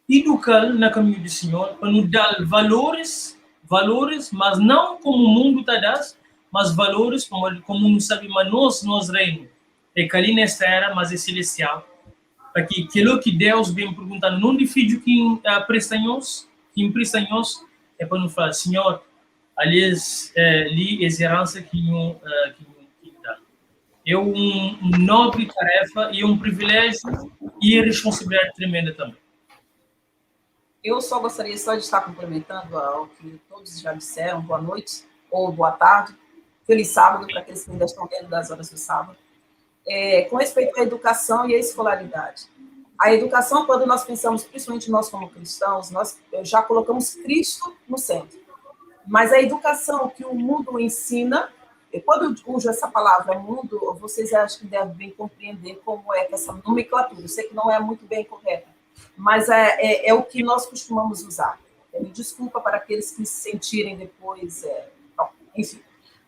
educar no caminho do Senhor, para não dar valores, valores, mas não como o mundo está dando, mas valores como não sabe, mas nós reino. É que ali nesta era, mas é celestial. Para que aquilo que Deus vem perguntando, não de filho que presta nós, que empresta nós, é para não falar, Senhor, aliás, ali é herança que não que dá. É um nobre tarefa e um privilégio e responsabilidade tremenda também. Eu só gostaria só de estar complementando ao que todos já disseram, boa noite ou boa tarde, feliz sábado para aqueles que ainda estão dentro das horas do sábado. Com respeito à educação e à escolaridade. A educação, quando nós pensamos, principalmente nós como cristãos, nós já colocamos Cristo no centro. Mas a educação que o mundo ensina, e quando eu uso essa palavra mundo, vocês acho que devem compreender como é que essa nomenclatura, eu sei que não é muito bem correta, mas é o que nós costumamos usar. Me desculpa para aqueles que se sentirem depois... Bom, enfim,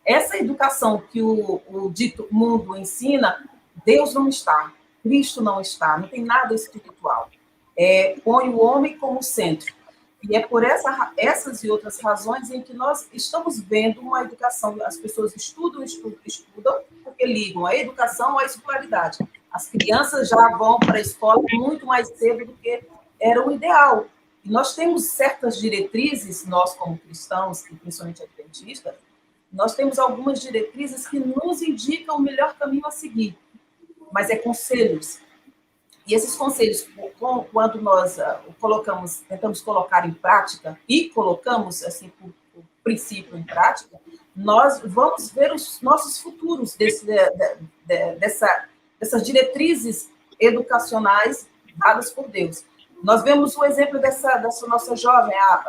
essa educação que o dito mundo ensina, Deus não está, Cristo não está, não tem nada espiritual. Põe o homem como centro. E é por essas e outras razões em que nós estamos vendo uma educação, as pessoas estudam, estudam, estudam, porque ligam a educação à escolaridade. As crianças já vão para a escola muito mais cedo do que era o ideal. E nós temos certas diretrizes, nós como cristãos, e principalmente adventistas, nós temos algumas diretrizes que nos indicam o melhor caminho a seguir, mas é conselhos. E esses conselhos, quando nós colocamos, tentamos colocar em prática, e colocamos, assim, por princípio em prática, nós vamos ver os nossos futuros dessas diretrizes educacionais dadas por Deus. Nós vemos o exemplo dessa nossa jovem, a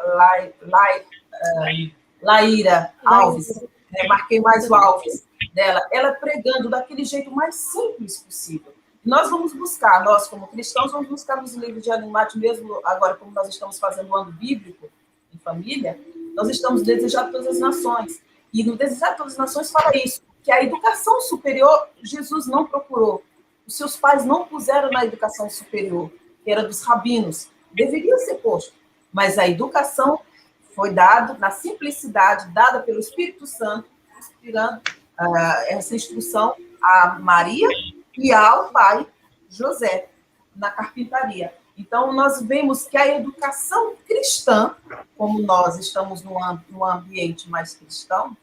Laíra Alves, né? Marquei mais o Alves dela, ela pregando daquele jeito mais simples possível. Nós vamos buscar, nós como cristãos, vamos buscar nos livros de Ellen White, mesmo agora, como nós estamos fazendo o ano bíblico em família, nós estamos desejando todas as nações. E no Desejar Todas as Nações fala isso, que a educação superior, Jesus não procurou. Os seus pais não puseram na educação superior, que era dos rabinos. Deveria ser posto, mas a educação foi dada na simplicidade, dada pelo Espírito Santo, inspirando essa instrução a Maria e ao pai José, na carpintaria. Então, nós vemos que a educação cristã, como nós estamos num ambiente mais cristão,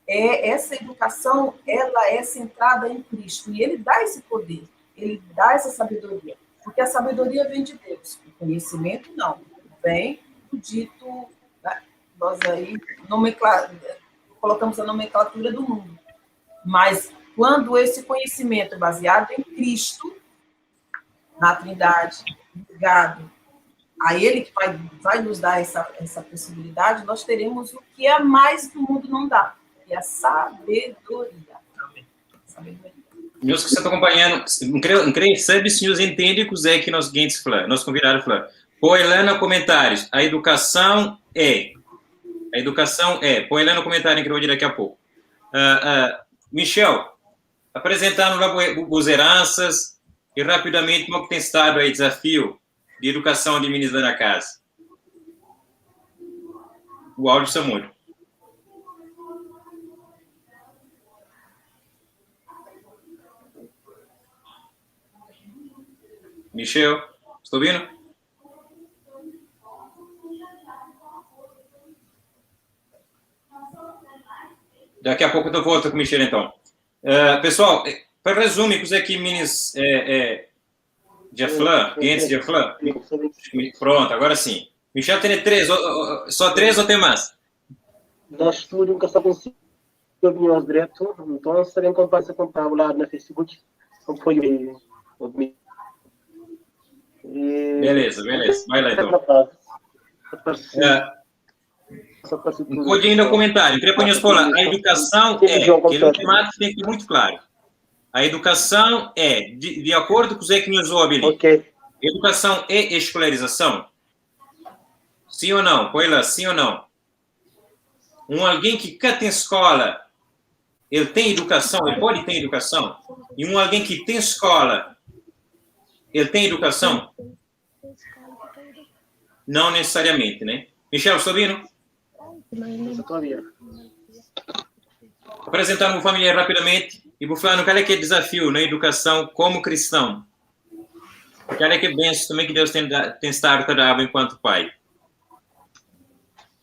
essa educação ela é centrada em Cristo, e ele dá esse poder. Ele dá essa sabedoria. Porque a sabedoria vem de Deus, o conhecimento não. Vem do dito, né? Nós aí nomencla, colocamos a nomenclatura do mundo. Mas quando esse conhecimento é baseado em Cristo, na Trindade, ligado a Ele que vai, vai nos dar essa, essa possibilidade, nós teremos o que é mais que o mundo não dá, que é a sabedoria. Sabedoria. Meus que estão acompanhando, não creio, não creio, sabe se nos entende que o Zé que nós guintes fala, nosso convidado fala. Põe lá no comentários, a educação é. A educação é. Põe lá no comentário que eu vou dizer daqui a pouco. Uh, uh, Michel, apresentando lá as heranças e rapidamente como que tem estado aí desafio de educação de meninos da casa. O áudio está muito. Michel, estou ouvindo? Daqui a pouco eu volto com o Michel, então. Uh, pessoal, eh, para resumir, que aqui minis é, é, de Flan, clientes de Flan. Pronto, agora sim. Michel tem três, só três ou tem mais? Nós tudo nunca só consigo opiniões direto, então sabem como passa comprar lá na Facebook, foi o Beleza, beleza. Vai lá então. É, um ainda o comentário. Queria pôr escola. A educação é, que é temática tem que ser muito claro. A educação é, de, de acordo com o Zé que nos ouve ali. Ok. Educação é escolarização? Sim ou não? Põe lá, sim ou não? Um alguém que canta em escola, ele tem educação, ele pode ter educação. E um alguém que tem escola, ele tem educação? Não necessariamente, né? Michel, está ouvindo? Estou ouvindo. Apresentando uma família rapidamente e vou falar qual é que é o desafio na educação como cristão. Qual é que é bênção também que Deus tem, tem estado a enquanto pai?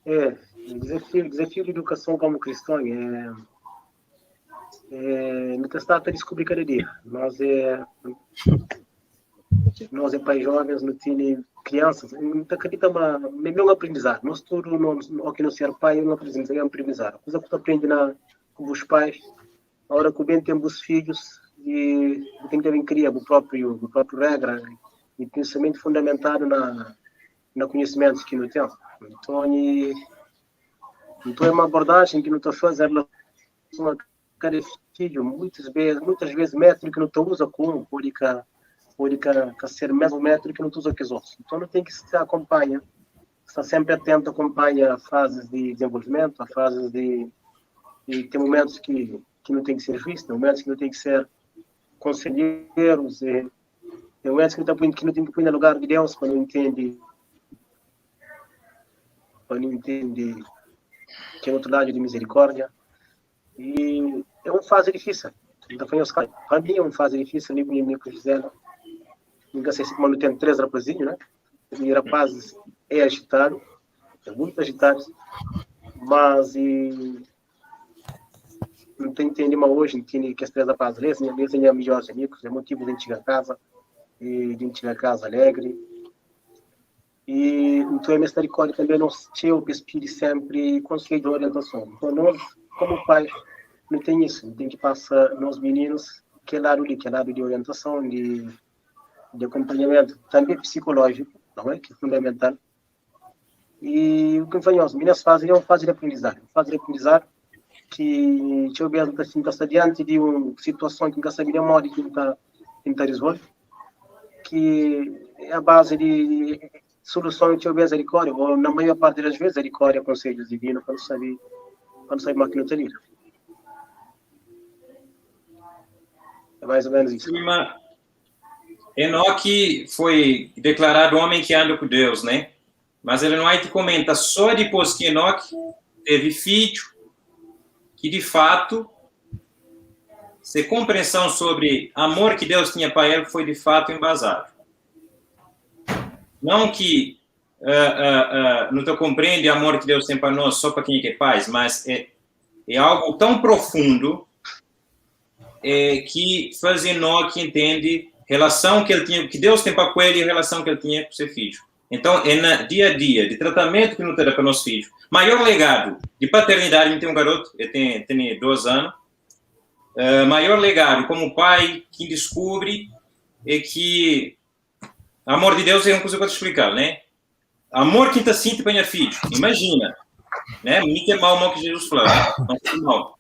É, o desafio, desafio de educação como cristão é, é não está a descobrir cada dia. Nós é nós é pais jovens, não tem crianças, não acredita uma mesmo um aprendizado. Nós tudo nós, o que não ser pai é um aprendizado, é um aprendizado. Coisa que tu aprende na com os pais, a hora que o bem tem os filhos e tem que também criar o próprio o próprio regra e pensamento fundamentado na na conhecimentos que não tem. Então, e, então é uma abordagem que não está fazendo relação a cada filho, muitas vezes, muitas vezes método que não te usa com, pode que pode que, ser mesmo método que não te usa com os outros. Então não tem que se acompanha, está sempre atento, acompanha fases de desenvolvimento, a fases de, e tem momentos que que não tem que ser juiz, tem momentos que não tem que ser conselheiros, e, tem momentos que não, tá, que não tem que pôr no lugar de Deus para não entender para não entender que é outro lado de misericórdia. E é uma fase difícil. Então, foi para mim é uma fase difícil, nem com com Gisela. Nunca sei se como tem três rapazinhos, né? E rapazes é agitado, é muito agitado, mas e, não tem entende mas hoje, entende que as três rapazes, eles, eles são melhores amigos, é motivo de gente chegar a casa, e de gente chegar a casa alegre. E então é misericórdia também nós temos que sempre conselho de orientação. Então nós, como pais, não tem isso, não tem que passar nós meninos que é lado ali, que é lado de orientação, de, de acompanhamento, também psicológico, não é? Que é fundamental. E o que fazem, os meninos fazem é uma fase de aprendizagem, uma fase de aprendizagem que eu mesmo assim, está diante de uma situação que nunca sabia modo de tentar, tentar resolver, que é a base de solução que eu mesmo recorre, ou na maior parte das vezes recorre a conselhos divinos quando sabe, quando sabe mais que não tem É mais ou menos isso. Enoque foi declarado homem que anda com Deus, né? Mas ele não aí te comenta só depois que Enoque teve filho, que de fato, se compreensão sobre amor que Deus tinha para ele foi de fato embasado. Não que uh, uh, uh, não te compreende amor que Deus tem para nós só para quem é que faz, mas é, é algo tão profundo é, que faz Enoque entende Relação que ele tinha, que Deus tem para com ele e a relação que ele tinha com seu filho. Então, é na dia a dia, de tratamento que não terá para nosso filho. Maior legado de paternidade, eu tenho um garoto, ele tem 12 anos. Maior legado como pai que descobre é que amor de Deus é uma coisa que eu vou te explicar, né? Amor que tá sente para minha filho. Imagina, né? Muito é mal, mal que Jesus falou, né? Não é mal.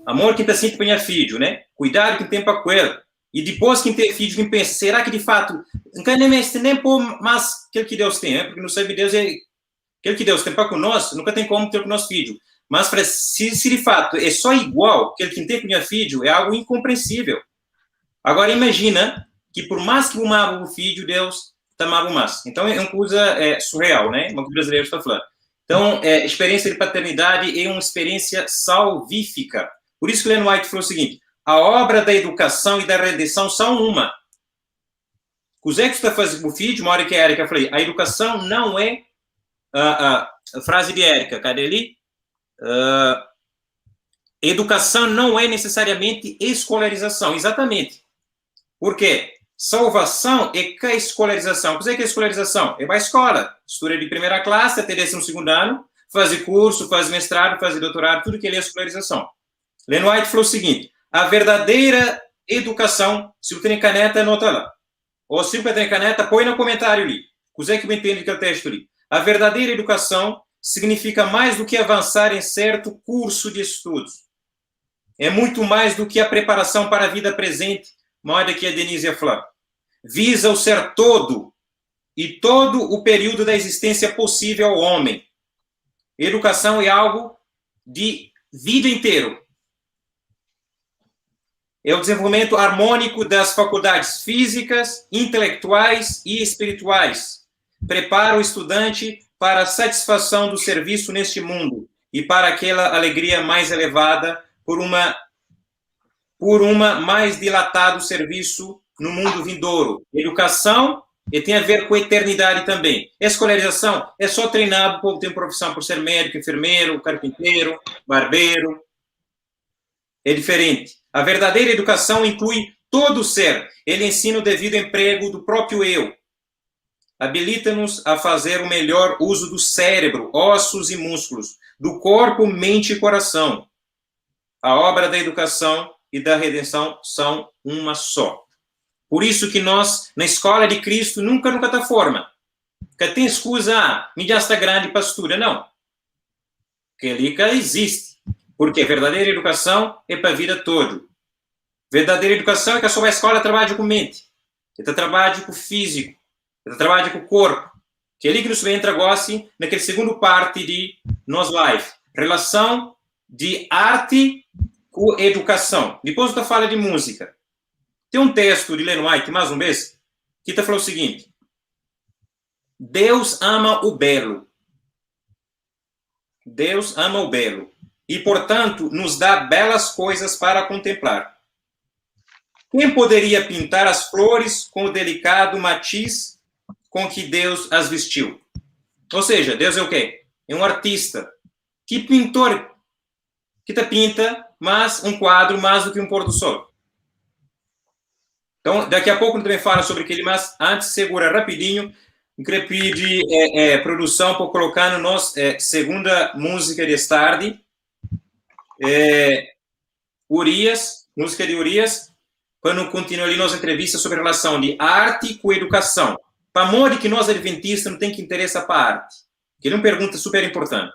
Amor que tá sente para minha filho, né? Cuidado que tem para com ele. E depois quem tem filho, quem pensa, será que de fato, não quer nem mestre, nem pôr mais aquilo que Deus tem, né? Porque não sabe Deus é aquilo que Deus tem para com nós, nunca tem como ter com o nosso filho. Mas se de fato é só igual aquele que tem com minha filho, é algo incompreensível. Agora imagina que por mais que amava o filho, Deus amava mais. Então é uma coisa surreal, né? Uma que o brasileiro está falando. Então, experiência de paternidade é uma experiência salvífica. Por isso que Ellen White falou o seguinte: a obra da educação e da redenção são uma. O Zé que está fazendo com o filho, uma hora que a Érica falou, a educação não é a frase de Érica, cadê ali? Educação não é necessariamente escolarização, exatamente. Por quê? Salvação é que a escolarização. O que é que é escolarização? É uma escola. Estuda de primeira classe até décimo segundo ano, faz curso, faz mestrado, faz doutorado, tudo que é escolarização. Ellen White falou o seguinte: a verdadeira educação, se você tem caneta, anota lá. Ou se você tem caneta, põe no comentário ali. O que é que me entende que é o texto ali? A verdadeira educação significa mais do que avançar em certo curso de estudos. É muito mais do que a preparação para a vida presente, moda que a Denise ia falar. Visa o ser todo e todo o período da existência possível ao homem. Educação é algo de vida inteiro. É o desenvolvimento harmônico das faculdades físicas, intelectuais e espirituais. Prepara o estudante para a satisfação do serviço neste mundo e para aquela alegria mais elevada por uma mais dilatado serviço no mundo vindouro. Educação e tem a ver com a eternidade também. Escolarização é só treinar o povo tem profissão por ser médico, enfermeiro, carpinteiro, barbeiro. É diferente. A verdadeira educação inclui todo o ser. Ele ensina o devido emprego do próprio eu. Habilita-nos a fazer o melhor uso do cérebro, ossos e músculos, do corpo, mente e coração. A obra da educação e da redenção são uma só. Por isso que nós, na escola de Cristo, nunca, nunca tá forma. Que tem excusa, me já está grande pastura. Não. Que ali que existe. Porque verdadeira educação é para a vida toda. Verdadeira educação é que a sua escola trabalha com mente. Ela trabalha com o físico. Ela trabalha com o corpo. Que é ali que nos entra agora, assim, naquele segundo parte de nossa live. Relação de arte com educação. Depois eu falo de música. Tem um texto de Ellen White, mais um vez, que tá falando o seguinte: Deus ama o belo. Deus ama o belo. E, portanto, nos dá belas coisas para contemplar. Quem poderia pintar as flores com o delicado matiz com que Deus as vestiu? Ou seja, Deus é o quê? É um artista. Que pintor que te pinta mais um quadro mais do que um pôr do sol? Então, daqui a pouco eu também falo sobre aquele, mas antes, segura rapidinho, eu queria pedir produção para colocar no nosso, segunda música de tarde, Urias, música de Urias, quando continua ali nossa entrevista sobre a relação de arte com educação. Para modo que nós, adventistas, não tem que interessa para a arte. Que é uma pergunta super importante.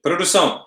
Produção.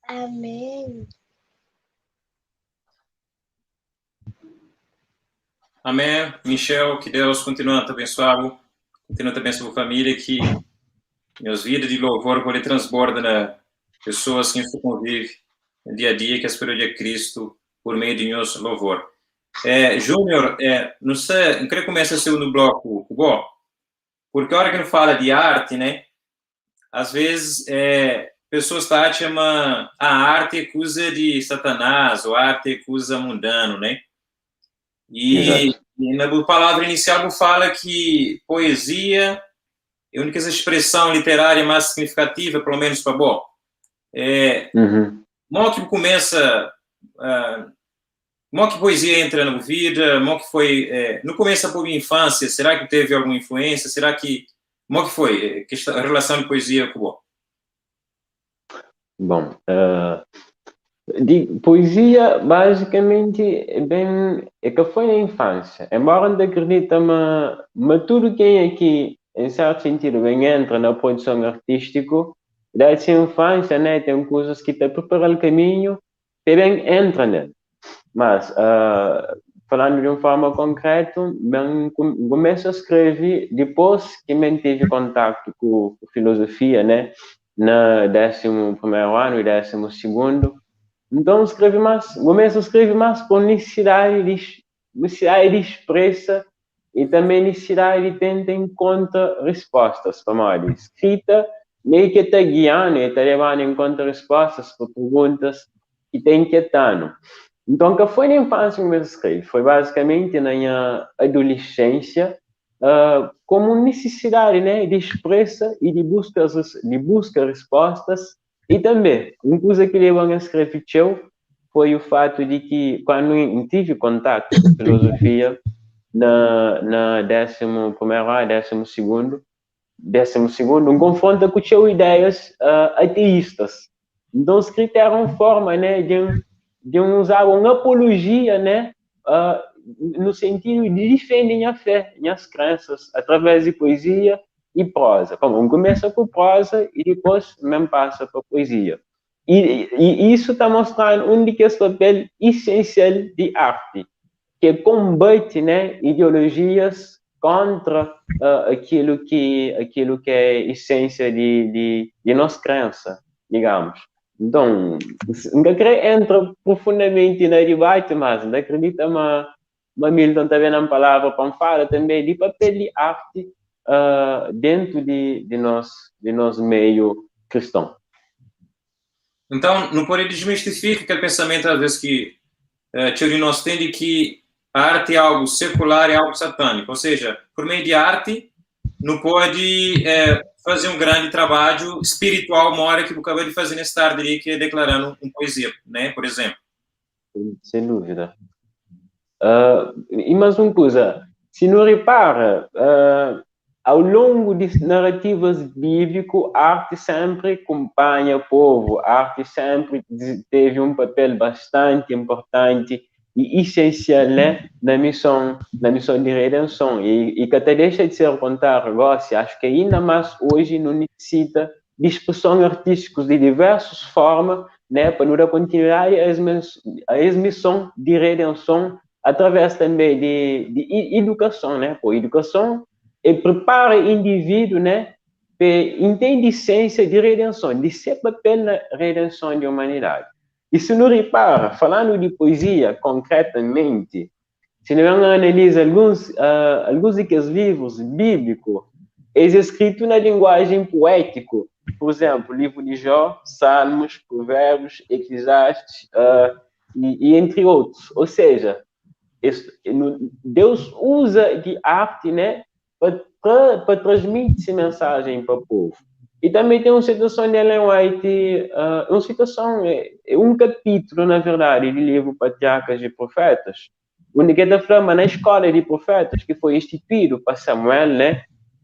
Amém. Amém. Michel, que Deus continue a te abençoar, continue a te abençoar a família, que meus vidas de louvor pode transborda na pessoas que você convive no dia a dia, que as de Cristo por meio de meus louvor. É, Júnior, é, não sei, eu queria começar o segundo bloco, bom, porque a hora que não fala de arte, né, às vezes é, pessoas tá chama a arte acusa de Satanás, ou a arte acusa mundano, né? E, e na palavra inicial fala que poesia é a única expressão literária mais significativa, pelo menos para bom. É, uhum. Mo ki bu kumesa, uh, mo ki poesia entra na bu vida, mo ki foi, eh, no começo da tua infância, será que teve alguma influência? Será que, mo que foi que a relação de poesia com bo? Bom, uh, de poesia basicamente é bem é que foi na infância. Embora não acredita, mas, mas tudo quem aqui, em certo sentido, bem entra na produção artística, dessa infância, né, tem coisas que te preparam o caminho, e bem entra nele. Mas, uh, falando de uma forma concreta, bem, começo a escrever depois que me tive contato com, com filosofia, né, na 11º ano e 12º. Então, escrevi mais, começo a escrever mais por necessidade de, necessidade de expressa e também necessidade de tentar encontrar respostas para a escrita meio que está guiando e está levando em conta respostas para perguntas que está inquietando. Então, que foi na infância que comecei a escrever? Foi basicamente na minha adolescência, uh, como necessidade, né, de expressa e de busca, de busca respostas. E também, uma coisa que levou a escrever foi o fato de que, quando eu tive contato com filosofia, na, na 11º ano, 12º, 12º, um confronto com tinha ideias uh, ateístas. Então, escrita era uma forma, né, de, de usar uma apologia, né, uh, no sentido de defender minha fé, minhas crenças, através de poesia e prosa. Como um começa com prosa e depois mesmo passa para poesia. E, e isso está mostrando um de que é o papel essencial de arte, que combate, né, ideologias contra uh, aquilo que aquilo que é essência de, de, de nossa crença, digamos. Então, não creio entra profundamente no debate, mas não acredito, mas, mas Milton também na palavra para falar também de papel de arte uh, dentro de, de nosso de nosso meio cristão. Então, não pode desmistificar aquele pensamento, às vezes, que uh, tio nós tem de que a arte é algo secular, é algo satânico. Ou seja, por meio de arte, não pode é, fazer um grande trabalho espiritual, uma hora que eu acabei de fazer nesta tarde ali, que é declarando uma poesia, né, por exemplo. Sem dúvida. Uh, e mais uma coisa, se não repara, uh, ao longo de narrativas bíblicas, a arte sempre acompanha o povo, a arte sempre teve um papel bastante importante e essencial, né, na missão, na missão de redenção. E, e que até deixa de ser contar negócio, acho que ainda mais hoje não necessita de expressão artística de diversas formas, né, para nos dar continuidade a essa missão de redenção através também de, de educação, né? Pô, educação e prepara o indivíduo, né, para entender a essência de redenção, de ser papel na redenção da humanidade. E se não repara, falando de poesia concretamente, se não analisa alguns, uh, alguns daqueles livros bíblicos, eles escritos na linguagem poética. Por exemplo, o livro de Jó, Salmos, Provérbios, Eclesiastes, uh, e, e, entre outros. Ou seja, esse, Deus usa de arte, né, para transmitir mensagem para o povo. E também tem uma citação de Ellen White, uh, uma citação, é, é um capítulo, na verdade, do livro Patriarcas e Profetas, onde que está falando na escola de profetas, que foi instituído para Samuel, né?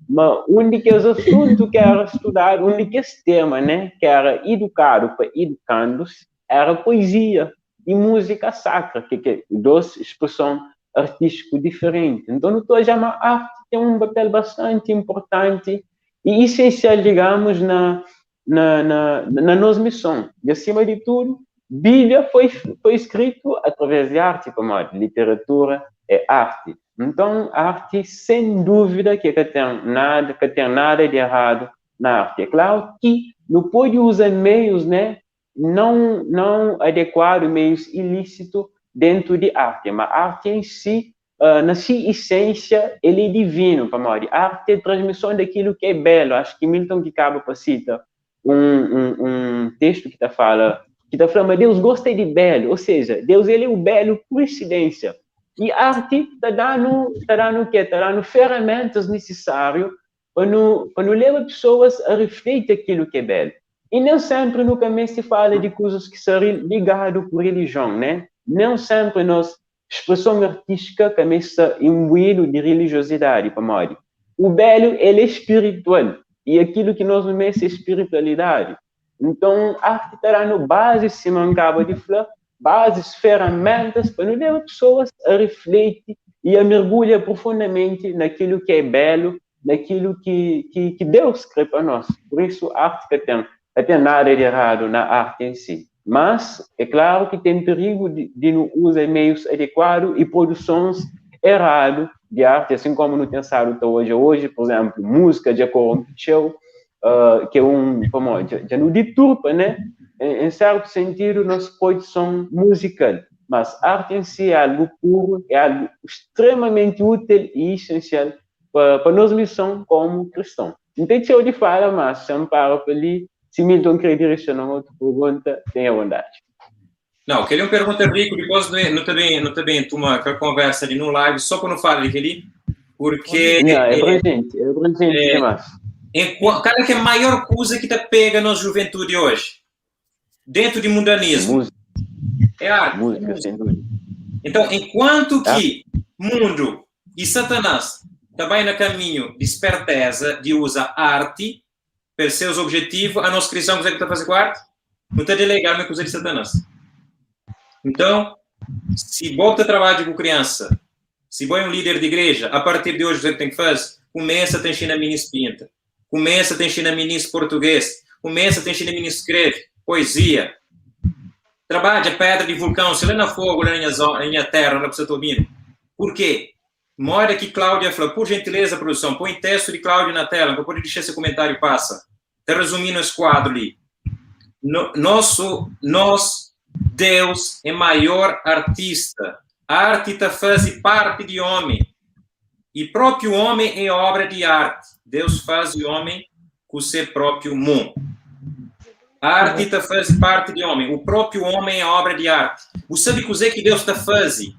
Mas onde que os assuntos que era estudado, onde que esse tema, né, que era educado para educandos, era poesia e música sacra, que, que é duas expressões artísticas diferentes. Então, não estou a chamar arte tem um papel bastante importante e essencial, digamos, na, na, na, na nossa missão. E, acima de tudo, Bíblia foi, foi escrito através de arte, como a literatura é arte. Então, a arte, sem dúvida, que tem nada, que tem nada de errado na arte. É claro que não pode usar meios, né, não, não adequados, meios ilícitos dentro de arte, mas a arte em si, uh, na sua essência, ele é divino, para nós. A arte é transmissão daquilo que é belo. Acho que Milton que acaba para cita um, um, um texto que está fala que está falando, mas Deus gosta de belo, ou seja, Deus ele é o belo por excelência. E a arte está dando, tá dando o quê? Está dando ferramentas necessárias para não, para não levar pessoas a refletir aquilo que é belo. E nen sénpri nu ka meste fala di kuzas ki sta ligadu ku relijion, né? Nen sénpri nos spreson artístika ka meste sta imbuídu di relijiosidadi, pamodi o belu el é spiritual e akilu ki nos nu meste é spiritualidadi. Nton, arti ta da-nu bazis, sima N kaba di fla, bazis, feramentas pa nu leba pesoas a rifleti i a mergulha profundamenti na kilu ki é belu, na kilu ki, ki, ki Deus kre pa nos. Pur isu, arti ka ten, ka ten nada di eradu na arti en si. Mas, é klaru ki ten perigu di, di nu uza meius adekuadu i produsons eradu di arti, asin komu nu ten stadu ta odja oji, pur izenplu, múzika dja koronpi txeu, uh, ki é un, pamodi dja, dja nu diturpa, né? Em, em certo sentido, nos produção musical. Mas arte em si é algo puro, é algo extremamente útil e essencial para pa nos missão como cristão. Não tem txeu de fala, mas se para pa ali, se Milton quer direcionar outra pergunta, tenha bondade. Não, queria uma pergunta rico, depois não também não também toma aquela conversa ali no live, só para não falar ali, porque... Não, é abrangente, é abrangente é, demais. Em, qual é que é a maior coisa que te pega na juventude hoje? Dentro de mundanismo. Música. É arte. Música, sem dúvida. Então, enquanto que mundo e Satanás também no caminho de esperteza de usar arte para seus objetivos, a nossa cristã, o que é que está fazendo com a arte? Não está delegando uma coisa de Satanás. Então, se bota trabalho com criança, se boi um líder de igreja, a partir de hoje, o que tem que fazer? Começa a te ensinar ministro pinta, começa a te ensinar ministro português, começa a te ensinar ministro escreve, poesia. Trabalha pedra de vulcão, se lá na fogo, lá na minha terra, lá que você está ouvindo. Por quê? Moda que Cláudia falou, por gentileza, produção, põe texto de Cláudia na tela, para poder deixar esse comentário passa. Está resumindo esse quadro ali. No, nosso, nós, Deus é maior artista. A arte tá faz parte de homem. E próprio homem é obra de arte. Deus faz o homem com seu próprio mundo. A arte tá faz parte de homem. O próprio homem é obra de arte. Você sabe que o que Deus está fazendo?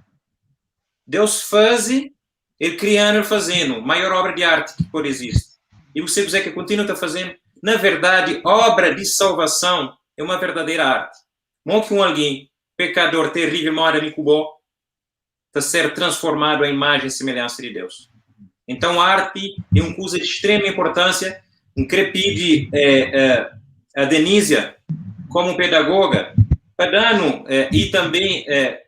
Deus faz, ele criando, ele fazendo. Maior obra de arte que pode existir. E você que continua tá fazendo. Na verdade, obra de salvação é uma verdadeira arte. Como que um alguém, pecador terrível, mora em Cuba, para ser transformado à imagem e semelhança de Deus. Então, a arte é uma coisa de extrema importância. Um crepide é, é, a Denísia, como pedagoga, para é, e também é,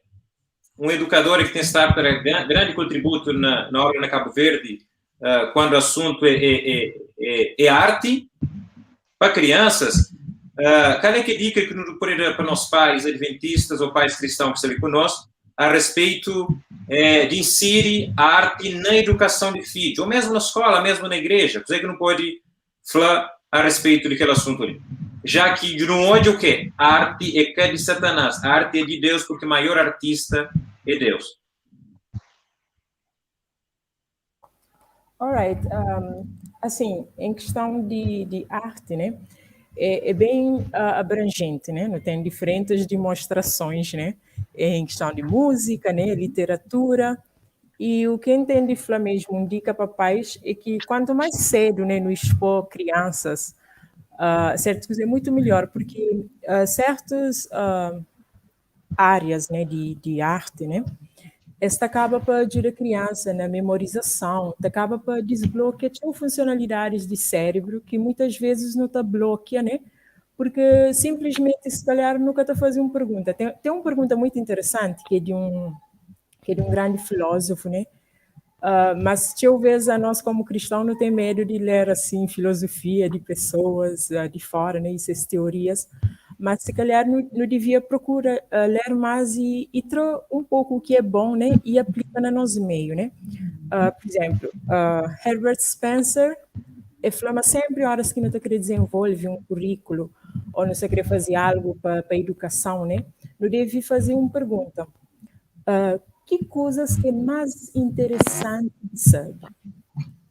um educador que tem estado para grande contributo na, na obra na Cabo Verde, uh, quando o assunto é, é, é, é arte, para crianças, uh, qual é que dica que nos pode dar para nossos pais adventistas ou pais cristãos que estão conosco a respeito é, de inserir a arte na educação de filhos, ou mesmo na escola, mesmo na igreja, você que não pode falar a respeito daquele assunto ali. Já que de não ódio o quê? A arte é que é de Satanás, a arte é de Deus, porque o maior artista é Deus. Alright. Um, assim, em questão de, de arte, né? É, é bem uh, abrangente, né? Tem diferentes demonstrações, né? Em questão de música, né? Literatura. E o que entende mesmo, indica para pais, é que quanto mais cedo, né, nos expor crianças, uh, certas é muito melhor, porque uh, certas uh, áreas, né, de, de arte, né, esta acaba para ajudar a criança na memorização, acaba para desbloquear funcionalidades de cérebro que muitas vezes não está bloqueia, né? Porque simplesmente, se calhar, nunca está fazendo uma pergunta. Tem, tem uma pergunta muito interessante que é de um que é de um grande filósofo, né? Uh, mas talvez a nós como cristãos não tem medo de ler assim filosofia de pessoas uh, de fora, né? Essas teorias, mas se calhar não, não devia procurar uh, ler mais e, e trazer um pouco o que é bom, né? E aplica no nosso meio, né? Por exemplo, Herbert Spencer, ele fala sempre horas que não está querendo desenvolver um currículo ou não está querendo fazer algo para a educação, né? Não deve fazer uma pergunta. Que coisas que é mais interessante de saber?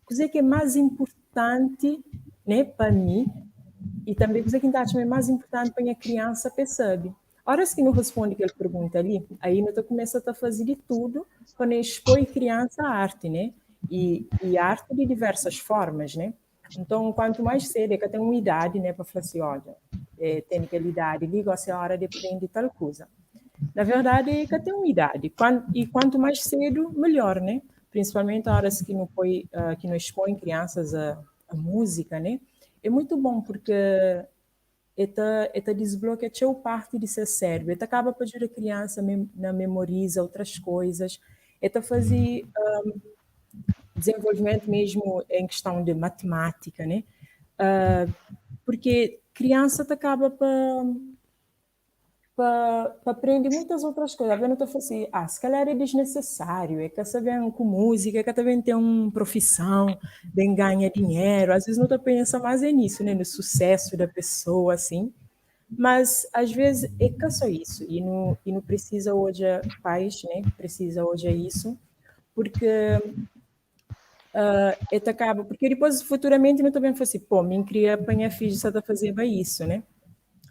Coisa que é mais importante, né, para mim e também coisa que é mais importante para a criança percebe. Horas que não responde aquela pergunta ali, aí não começa a fazer de tudo para expor a criança à arte, né? E, e arte de diversas formas, né? Então, quanto mais cedo, é que tem uma idade, né, para falar assim, olha, é, tem aquela idade ali, gosta é hora de aprender tal coisa. Na verdade, é que tem uma idade. E quanto mais cedo, melhor, né? Principalmente horas que não põe, que não expõe crianças a música, né? É muito bom porque eta eta desbloqueia txeu parte de seu cérebro, eta acaba para ajudar a criança mem na memoriza outras coisas, eta fazer desenvolvimento mesmo em questão de matemática, né? Porque criança te acaba para pa aprende muitas outras coisas. Às vezes não estou assim, ah, se calhar é desnecessário, é que saber com música, é que também tem uma profissão, bem ganha dinheiro. Às vezes não estou pensando mais é nisso, né, no sucesso da pessoa, assim. Mas às vezes é que só isso e não precisa hoje pais, né, precisa hoje é isso, porque uh, acaba, porque depois futuramente não também assim, pô, me queria apanhar filho só tá fazer bem isso, né?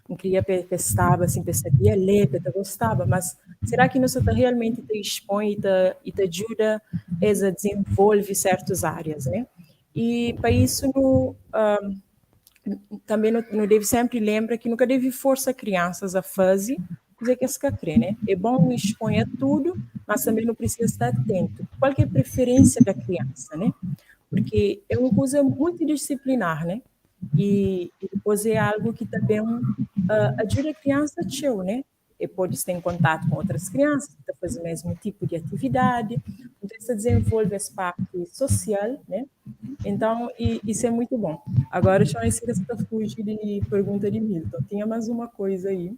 Me queria estava assim, sabia ler, que gostava, mas será que não só realmente te expõe e te ajuda a desenvolver certas áreas, né? E para isso no, também não, não deve sempre lembrar que nunca deve forçar crianças a fazer coisa que eles querem, né? É bom expor tudo, mas também não precisa estar atento. Qual é a preferência da criança, né? Porque é uma coisa multidisciplinar, né? E depois é algo que também ajuda a criança a txeu, né? E pode estar em contato com outras crianças, que fazem o mesmo tipo de atividade, então você desenvolve essa parte social, né? Então, e, isso é muito bom. Agora, deixa eu ver se você fugir de pergunta de Milton. Tinha mais uma coisa aí.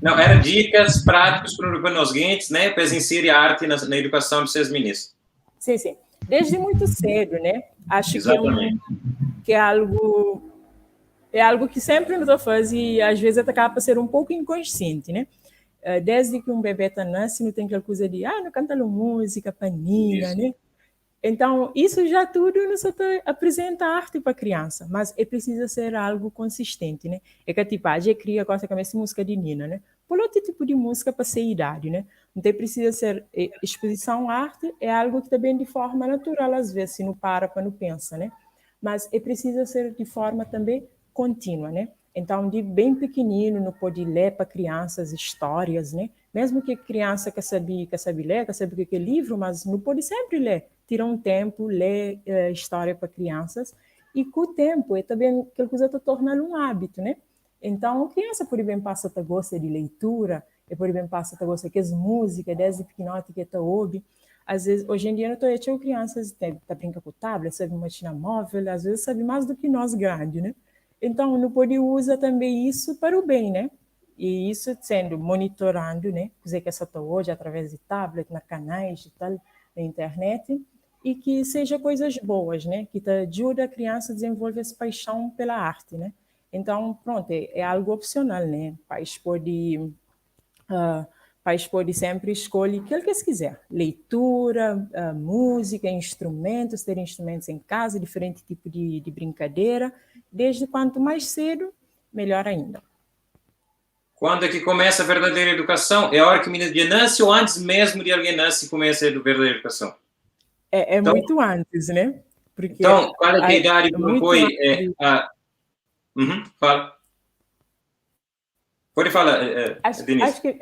Não, era dicas práticas para os seguintes, né? Para inserir a arte na educação de seus meninos. Sim, sim. Desde muito cedo, né? Acho que é, que é algo é algo que sempre nos faz e às vezes até acaba por ser um pouco inconsciente, né? Desde que um bebê tá nasce, não tem aquela coisa de, ah, não canta música, panina, né? Então, isso já tudo não só te apresenta arte para a criança, mas é precisa ser algo consistente, né? É que tipo, a gente cria gosta de música de Nina, né? Por outro tipo de música para ser idade, né? Então precisa ser exposição à arte é algo que também de forma natural às vezes, se não para para não pensa, né? Mas é precisa ser de forma também contínua, né? Então, de bem pequenino, não pode ler para crianças histórias, né? Mesmo que a criança quer saber ler, quer saber o que é livro, mas não pode sempre ler. Tira um tempo, ler história para crianças. E com o tempo, é também aquela coisa te torna um hábito, né? Então, a criança, por bem, passa a gostar de leitura, e por bem, passa a gostar de música, desde pequenote que está ouve. Às vezes, hoje em dia, não estou crianças tá, tá brinca com tablet, sabe mexer na móvel, às vezes sabe mais do que nós grandes, né? Então, não pode usar também isso para o bem, né? E isso sendo monitorando, né? Dizer que essa hoje através de tablet, na canais e tal, na internet, e que seja coisas boas, né? Que te ajuda a criança a desenvolver essa paixão pela arte, né? Então, pronto, é algo opcional, né? Pais pode pais pode sempre escolher aquilo que eles quiser. Leitura, música, instrumentos, ter instrumentos em casa, diferente tipo de brincadeira. Desde quanto mais cedo, melhor ainda. Quando é que começa a verdadeira educação? É a hora que o menino de nasce ou antes mesmo de alguém nasce começa a verdadeira educação? É então, muito antes, né? Porque então, qual é a idade que foi? Uhum, fala. Pode falar, Denise. Acho que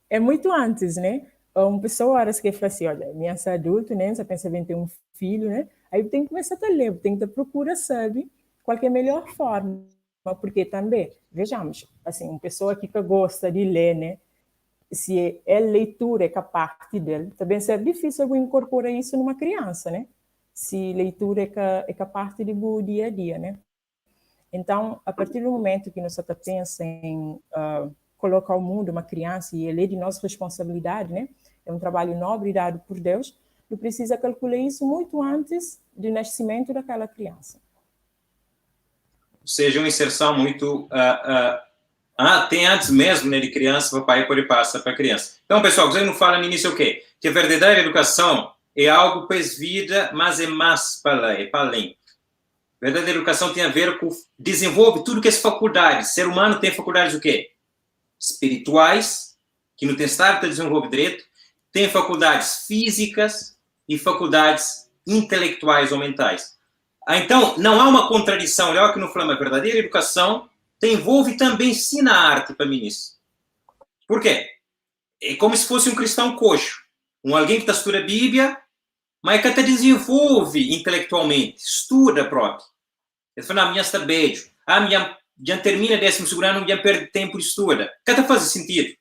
é muito antes, né? Uma pessoa, horas que fala assim, olha, minha é adulto, né? Você pensa em ter um filho, né? Aí tem que começar a ler, tem que procurar, sabe, qual é a melhor forma. Porque também, vejamos, assim, uma pessoa que gosta de ler, né? Se é leitura é que a parte dele, também é difícil incorporar isso numa criança, né? Se leitura é que a parte do dia a dia, né? Então, a partir do momento que nós pensa em colocar ao mundo uma criança e ele é de nossa responsabilidade, né? É um trabalho nobre dado por Deus, não precisa calcular isso muito antes do nascimento daquela criança. Ou seja, uma inserção muito... tem antes mesmo, né, de criança, papai pode passar para a criança. Então, pessoal, você não fala no início o quê? Que a verdadeira educação é algo que vida, mas é mais para lá, é para além. Verdadeira educação tem a ver com... Desenvolve tudo que é faculdades. Ser humano tem faculdades o quê? Espirituais, que no testado desenvolve direito, tem faculdades físicas e faculdades intelectuais ou mentais. Ah, então, não há uma contradição. Olha que no Flama, a verdadeira educação te envolve também ensina a arte para meninos. Por quê? É como se fosse um cristão coxo. Um alguém que está estudando a Bíblia, mas que até desenvolve intelectualmente, estuda próprio. Ele fala, não, minha está beijo. Ah, minha, já termina décimo segundo ano, já perde tempo de estuda. Que até faz sentido,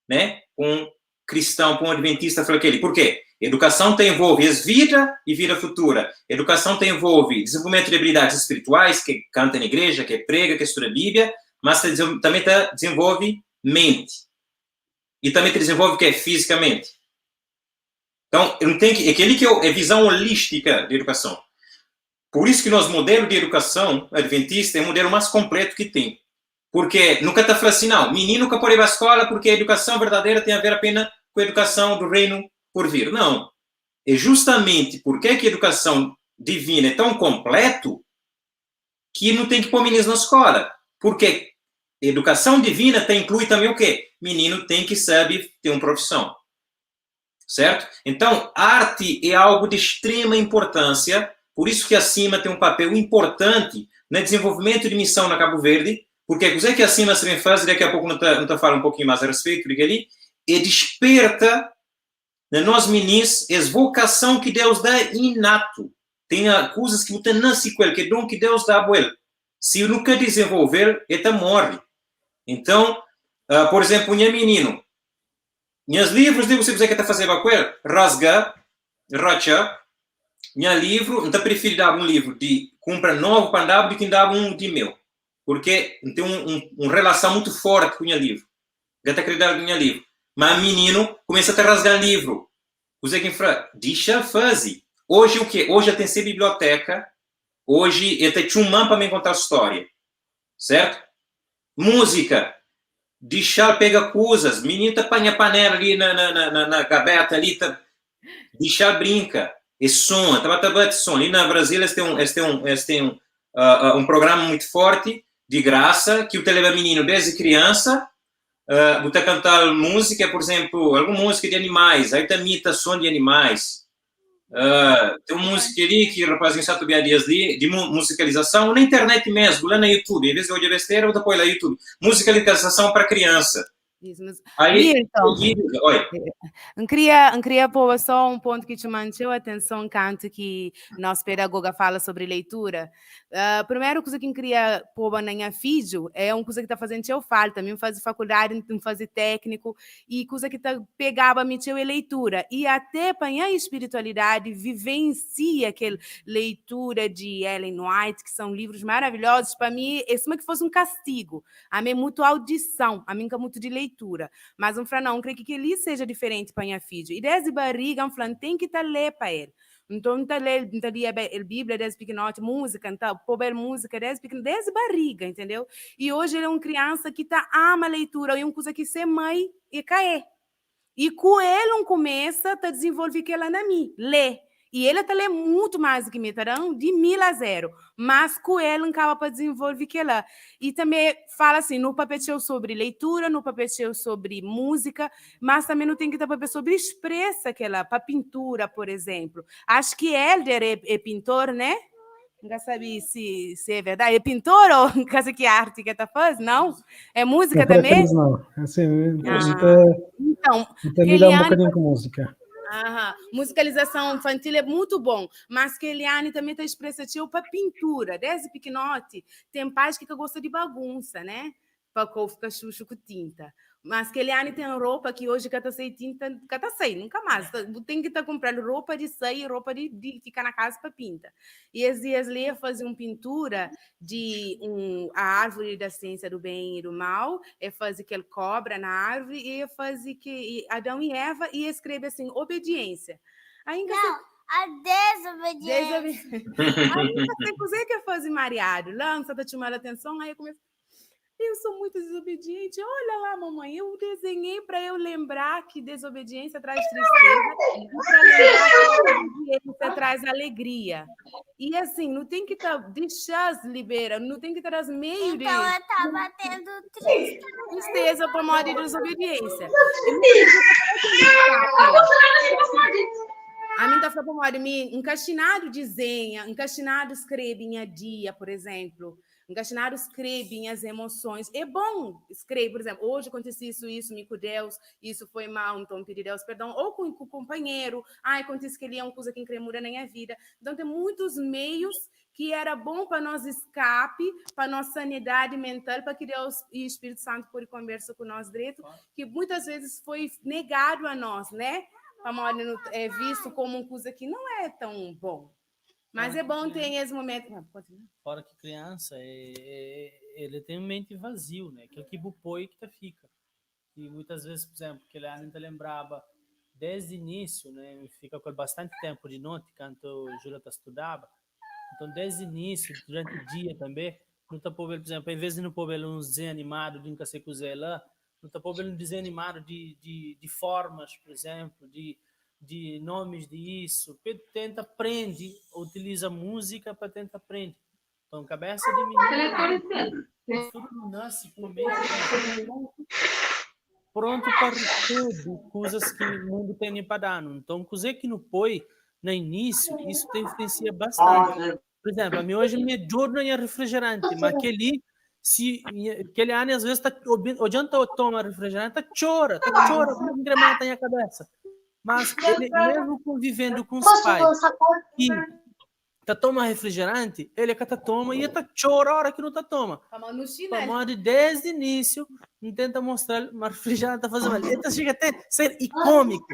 né? Um cristão, com um adventista, fala aquele. Por quê? Educação te envolve as vida e vida futura. Educação te envolve desenvolvimento de habilidades espirituais, que canta na igreja, que prega, que estuda a Bíblia, mas também te desenvolve mente. E também te desenvolve o que é fisicamente. Então, eu não tenho que, aquele que é, é visão holística de educação. Por isso que nosso modelo de educação adventista é o modelo mais completo que tem. Porque nunca está falando assim, não, menino nunca pode ir à escola porque a educação verdadeira tem a ver apenas com a educação do reino por vir. Não. É justamente porque que a educação divina é tão completo que não tem que pôr meninos na escola. Porque educação divina tem, inclui também o quê? Menino tem que saber ter uma profissão. Certo? Então, arte é algo de extrema importância, por isso que acima tem um papel importante no desenvolvimento de missão na Cabo Verde, porque o que acima se vem fazer, daqui a pouco não tá, não tá falando um pouquinho mais a respeito, porque ali, e desperta na nós meninos essa vocação que Deus dá inato. Tem coisas que você nasce com ele, que é dom que Deus dá a ele. Se nunca desenvolver, ele morre. Então, por exemplo, um menino, meus livros, digo, se você quer fazer com ele, rasga, racha, meu livro, então prefiro dar um livro de compra novo para dar do que dar um de meu. Porque tem uma um, um relação muito forte com o meu livro. Gata acreditar no meu livro. Mas menino começa a rasgar livro. Você que fala, deixa fazer. Hoje o quê? Hoje tem ser biblioteca. Hoje eu tenho um para me contar história. Certo? Música. Deixar pega coisas. Menino tá apanha panela ali na, na, na, na gaveta ali. Tá, deixar brinca. E som. Tá batendo som. Ali na Brasília eles têm um, eles têm um, eles têm um, um programa muito forte, de graça, que o televa menino desde criança, uh, cantar música, por exemplo, alguma música de animais, aí tem imitação de animais. Tem uma música ali que o rapazinho sabe dias ali, de musicalização, na internet mesmo, lá no YouTube, em vez de ouvir besteira, eu vou lá no YouTube. Musicalização para criança. Isso, mas... Aí, Milton, oi. Eu queria, eu queria pôr só um ponto que te manteu a atenção, canto que nosso pedagoga fala sobre leitura. A primeira coisa que eu queria pôr na minha filho é uma coisa que está fazendo eu falta, mim fazer faculdade, me fazer técnico, e coisa que tá, pegava me é leitura. E até para a espiritualidade, vivencia aquela leitura de Ellen White, que são livros maravilhosos, para mim, é como que fosse um castigo. A mim é muito audição, a mim que é muito de leitura. Mas um fala, não, creio que ele seja diferente para minha filha. E desde barriga, um fala, tem que estar tá ler para ele. Então, tá lendo, tá lia a Bíblia desde pequenote, música, então, pôr música desde pequeno, desde barriga, entendeu? E hoje ele é uma criança que tá ama a leitura, e uma coisa que ser mãe e cair. E com ele um começa a desenvolver que ela na mim, lê. E ele tá lê muito mais do que me terão, de 1000 a zero. Mas com ele acaba para desenvolver que ela. E também fala assim, no papel sobre leitura, no papel sobre música, mas também não tem que ter papel sobre expressa que ela, para pintura, por exemplo. Acho que Helder é pintor, né? Nunca sabe se é verdade. É pintor ou caso que arte que tá fazendo? Não? É música Não, também? Não. Assim, Então, então lidar um bocadinho com música. Aham. Musicalização infantil é muito bom, mas que Eliane também está expressa para pintura. Desde pequenote, tem pais que gostam de bagunça, né? Para ficar xuxo com tinta. Mas que Eliane tem roupa que hoje cata sem tinta, cata sem, nunca mais. Tem que estar tá comprando roupa de sair, roupa de ficar na casa para pinta. E esses dias Lia fazia uma pintura de a árvore da ciência do bem e do mal, e fazia que ele cobra na árvore, e fazia que e Adão e Eva, e escreve assim, obediência. Aí, Não, a desobediência. Aí, você que fazer mariado, lança, tá chamando a atenção, aí começa. Eu sou muito desobediente. Olha lá, mamãe, eu desenhei para eu lembrar que desobediência traz tristeza e para lembrar que obediência traz alegria. E assim, não tem que tá, deixar as libera, não tem que estar meio de. Então eu tava tendo tristeza. Tristeza por modo de desobediência. Ami N ta fla pamodi mi N ka xinadu dizenha, N ka xinadu skrebe nha dia, por exemplo. N ka xinadu skrebe nhas emosões. É bom skrebe, por exemplo, hoje acontece isso, isso, mi ku Deus, isso foi mau, então pedi Deus perdão. Ou ku, ku companheiro, ai, acontece que ali é uma coisa que N kre muda na minha vida. Então tem muitos meios que era bom pa nos escape, pa nos sanidade mental, pa que Deus e Espírito Santo pode conversa com nós direito, que muitas vezes foi negado a nós, né? Pamodi não é visto como uma coisa que não é tão bom. Mas é bom ter esse momento. Não, continua. Fora que criança, ele tem mente vazio, né? Aquilo que bu põe que tá fica. E muitas vezes, por exemplo, que ele ainda lembrava desde o início, né? Fica com bastante tempo de noite, quando a Júlia estudava. Então, desde o início, durante o dia também, não tá por exemplo, em vez de não pôr um desenho animado de um cacete lá, não tá por um desenho animado de formas, por exemplo, de nomes de isso. Pedro tenta aprende, utiliza música para tentar aprender. Então, cabeça de menino, tudo não nasce com mente pronto para receber coisas que o mundo tem para dar. Então, coisa que não põe no início, isso te influencia bastante. Por exemplo, a mim hoje me não é refrigerante, mas aquele se aquele ano às vezes tá adianta eu toma refrigerante, tá chora, tá chora, porque incrementa a minha cabeça. Mas ele mesmo convivendo com os pais que tá toma refrigerante, ele é que tá toma e tá chora a hora que não tá toma. Pamodi desde o início não tenta mostrar, mas refrigerante tá fazendo mal. Ele chega até a ser icônico,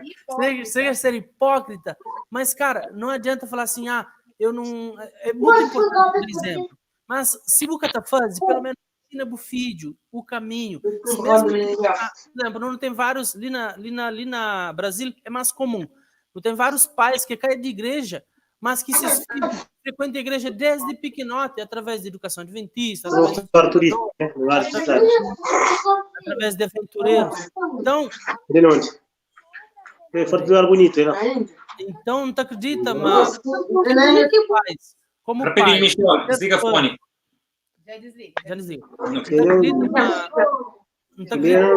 chega a ser hipócrita. Mas, cara, não adianta falar assim, ah, eu não. É muito importante, por exemplo. Mas se você tá fazendo, pelo menos ensina o filho o caminho. Se mesmo que, por exemplo, não tem vários, ali na Brasil é mais comum. Não tem vários pais que caem de igreja, mas que seus filhos frequentam a igreja desde pequenote, através de educação adventista, através de aventureiros. Então, então não te acredita, mas pais, como Rapidinho, pai, Michel, desliga o fone. Já desliga. Já desliga. Não te acredita, mas não te acredita.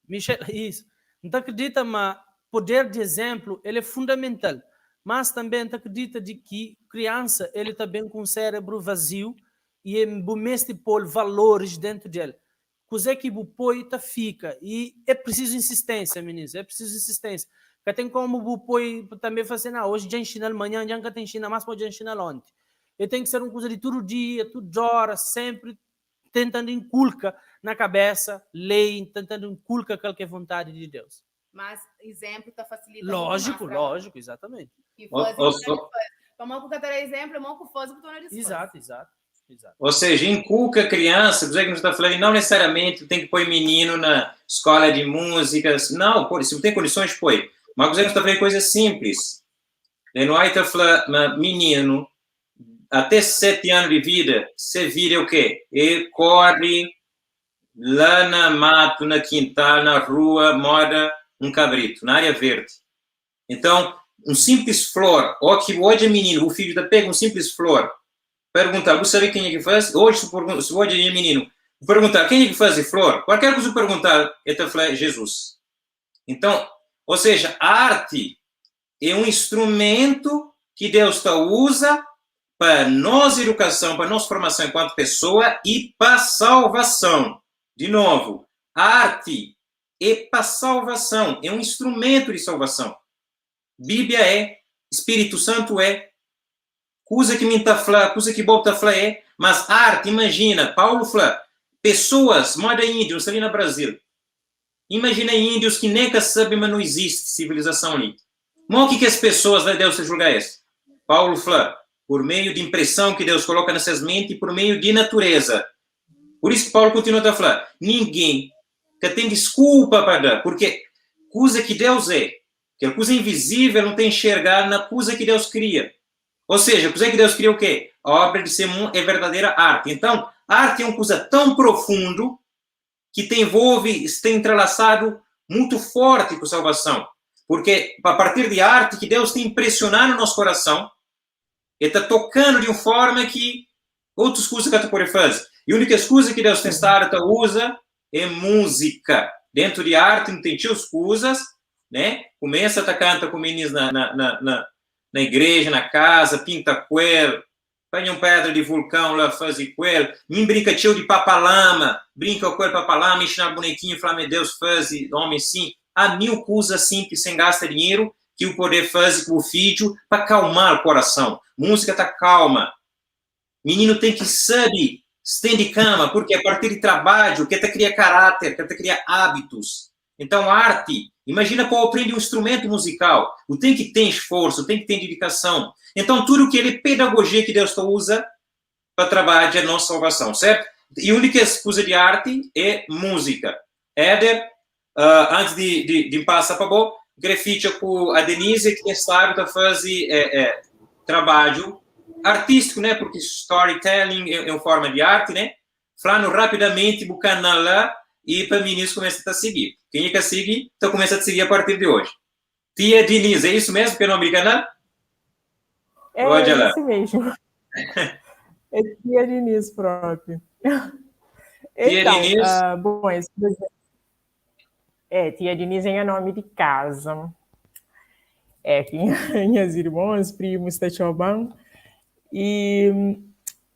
Michel, isso. Não te acredita, mas poder de exemplo, ele é fundamental. Mas também te acredita de que criança, ele está bem com o cérebro vazio e é mestre pôr valores dentro dele. Coisa que o põe, tá fica. E é preciso insistência, meninos, é preciso insistência. Porque tem como o põe também fazer, não, hoje já ensina amanhã, já nunca te ensina mais, pode ensinar ontem. E tem que ser uma coisa de todo dia, toda hora, sempre tentando inculcar na cabeça, lei, tentando inculcar aquilo que é vontade de Deus. Mas exemplo está facilitando. Lógico, lógico, exatamente. Que faz, Tomou com o exemplo, mão com faz, Exato, exato, exato. Ou seja, inculca a criança, você que nos está falando, não necessariamente tem que pôr menino na escola de música, não, pô, se não tem condições, põe. Mas você está falando coisa simples. Não há está falando, menino, até 7 anos de vida, você vira o quê? Ele corre lá na mato, na quintal, na rua, mora um cabrito, na área verde. Então, um simples flor, ou que hoje é menino, o filho da pega um simples flor, perguntar, você sabe quem é que faz? Hoje, se hoje é menino, perguntar quem é que faz flor, qualquer coisa perguntar, ele está falando Jesus. Então, ou seja, a arte é um instrumento que Deus tá usa para nossa educação, para nossa formação enquanto pessoa e para salvação. De novo, a arte é para salvação, é um instrumento de salvação. Bíblia é, Espírito Santo é, coisa que me tá falando, coisa que Bob tá falando é, mas arte, imagina, Paulo fala, pessoas, moda índios ali no Brasil. Imagina índios que nem sabem, mas não existe civilização ali. Mas o que, que as pessoas da Deus se julgar isso? Paulo fala, por meio de impressão que Deus coloca nessas mentes e por meio de natureza. Por isso que Paulo continua a falar, ninguém que tem desculpa para dar, porque coisa que Deus é, que a coisa invisível não tem enxergar na coisa que Deus cria. Ou seja, a coisa que Deus cria o quê? A obra de Simão é verdadeira arte. Então, arte é uma coisa tão profundo que te envolve, está entrelaçado muito forte com salvação. Porque a partir de arte que Deus tem impressionado no nosso coração, ele está tocando de uma forma que outras coisas que tu pode fazer. E a única coisa que Deus tem estado, usa é música. Dentro de arte não tem coisas, Né? Começa a canta com meninos na, na, na, na, na igreja, na casa, pinta com ele, Panha um pedra de vulcão lá, faze com ele. Mim brinca tio de papalama, brinca com ele papalama, ensina bonequinho, fala, meu Deus, faz homem sim. Há mil coisas simples, sem gastar dinheiro, que o poder fazer com o filho para acalmar o coração. Música tá calma. Menino tem que saber, estende cama, porque a partir de trabalho, que te cria caráter, que te cria hábitos. Então, arte, imagina qual aprende um instrumento musical, o tem que ter esforço, tem que ter dedicação. Então, tudo que ele é pedagogia que Deus usa para trabalhar a nossa salvação, certo? E a única coisa de arte é música. Éder, antes de, de, de passar para bom, grafite com a Denise, que sabe a fazer trabalho artístico, né? Porque storytelling é uma forma de arte, né? Falando rapidamente o canal lá e para mim isso começa a seguir. Quem é que seguir, então começa a seguir a partir de hoje. Tia Denise, é isso mesmo que é o nome do canal? É Pode lá. isso mesmo. É Tia Denise próprio. Tia Então, Denise. bom, esse é, Tia Denise é nome de casa. É, que minhas irmãs, primos, tá chamando. E,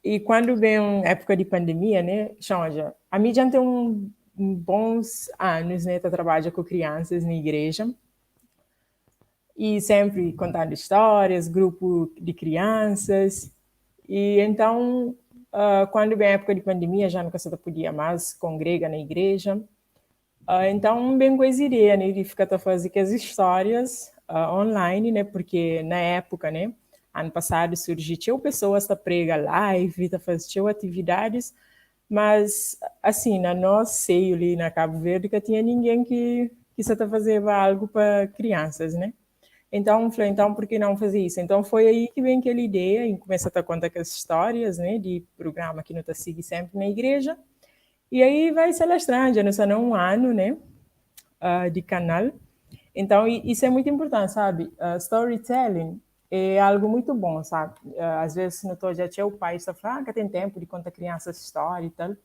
e quando vem época de pandemia, né, Xanja, a mídia tem um bons anos, né, tá trabalha com crianças na igreja. E sempre contando histórias, grupo de crianças. E então, quando vem a época de pandemia, já nunca se podia mais congrega na igreja. Então, bem com essa ideia, né, de ficar a fazer as histórias online, né, porque na época, né, ano passado surgiu tinha pessoas que prega live, tá fazendo atividades, mas assim, na nosso seio ali na Cabo Verde, que tinha ninguém que só tá fazendo algo para crianças, né? Então, falei, então, por que não fazer isso? Então, foi aí que vem aquela ideia, e começa a contar aquelas histórias, né, de programa que não tá sigue sempre na igreja. E aí vai se alastrando, já não só um ano, né, de canal. Então, isso é muito importante, sabe? Storytelling é algo muito bom, sabe? Às vezes, não tô já tinha o pai, só fala, que tem tempo de contar crianças história e tal.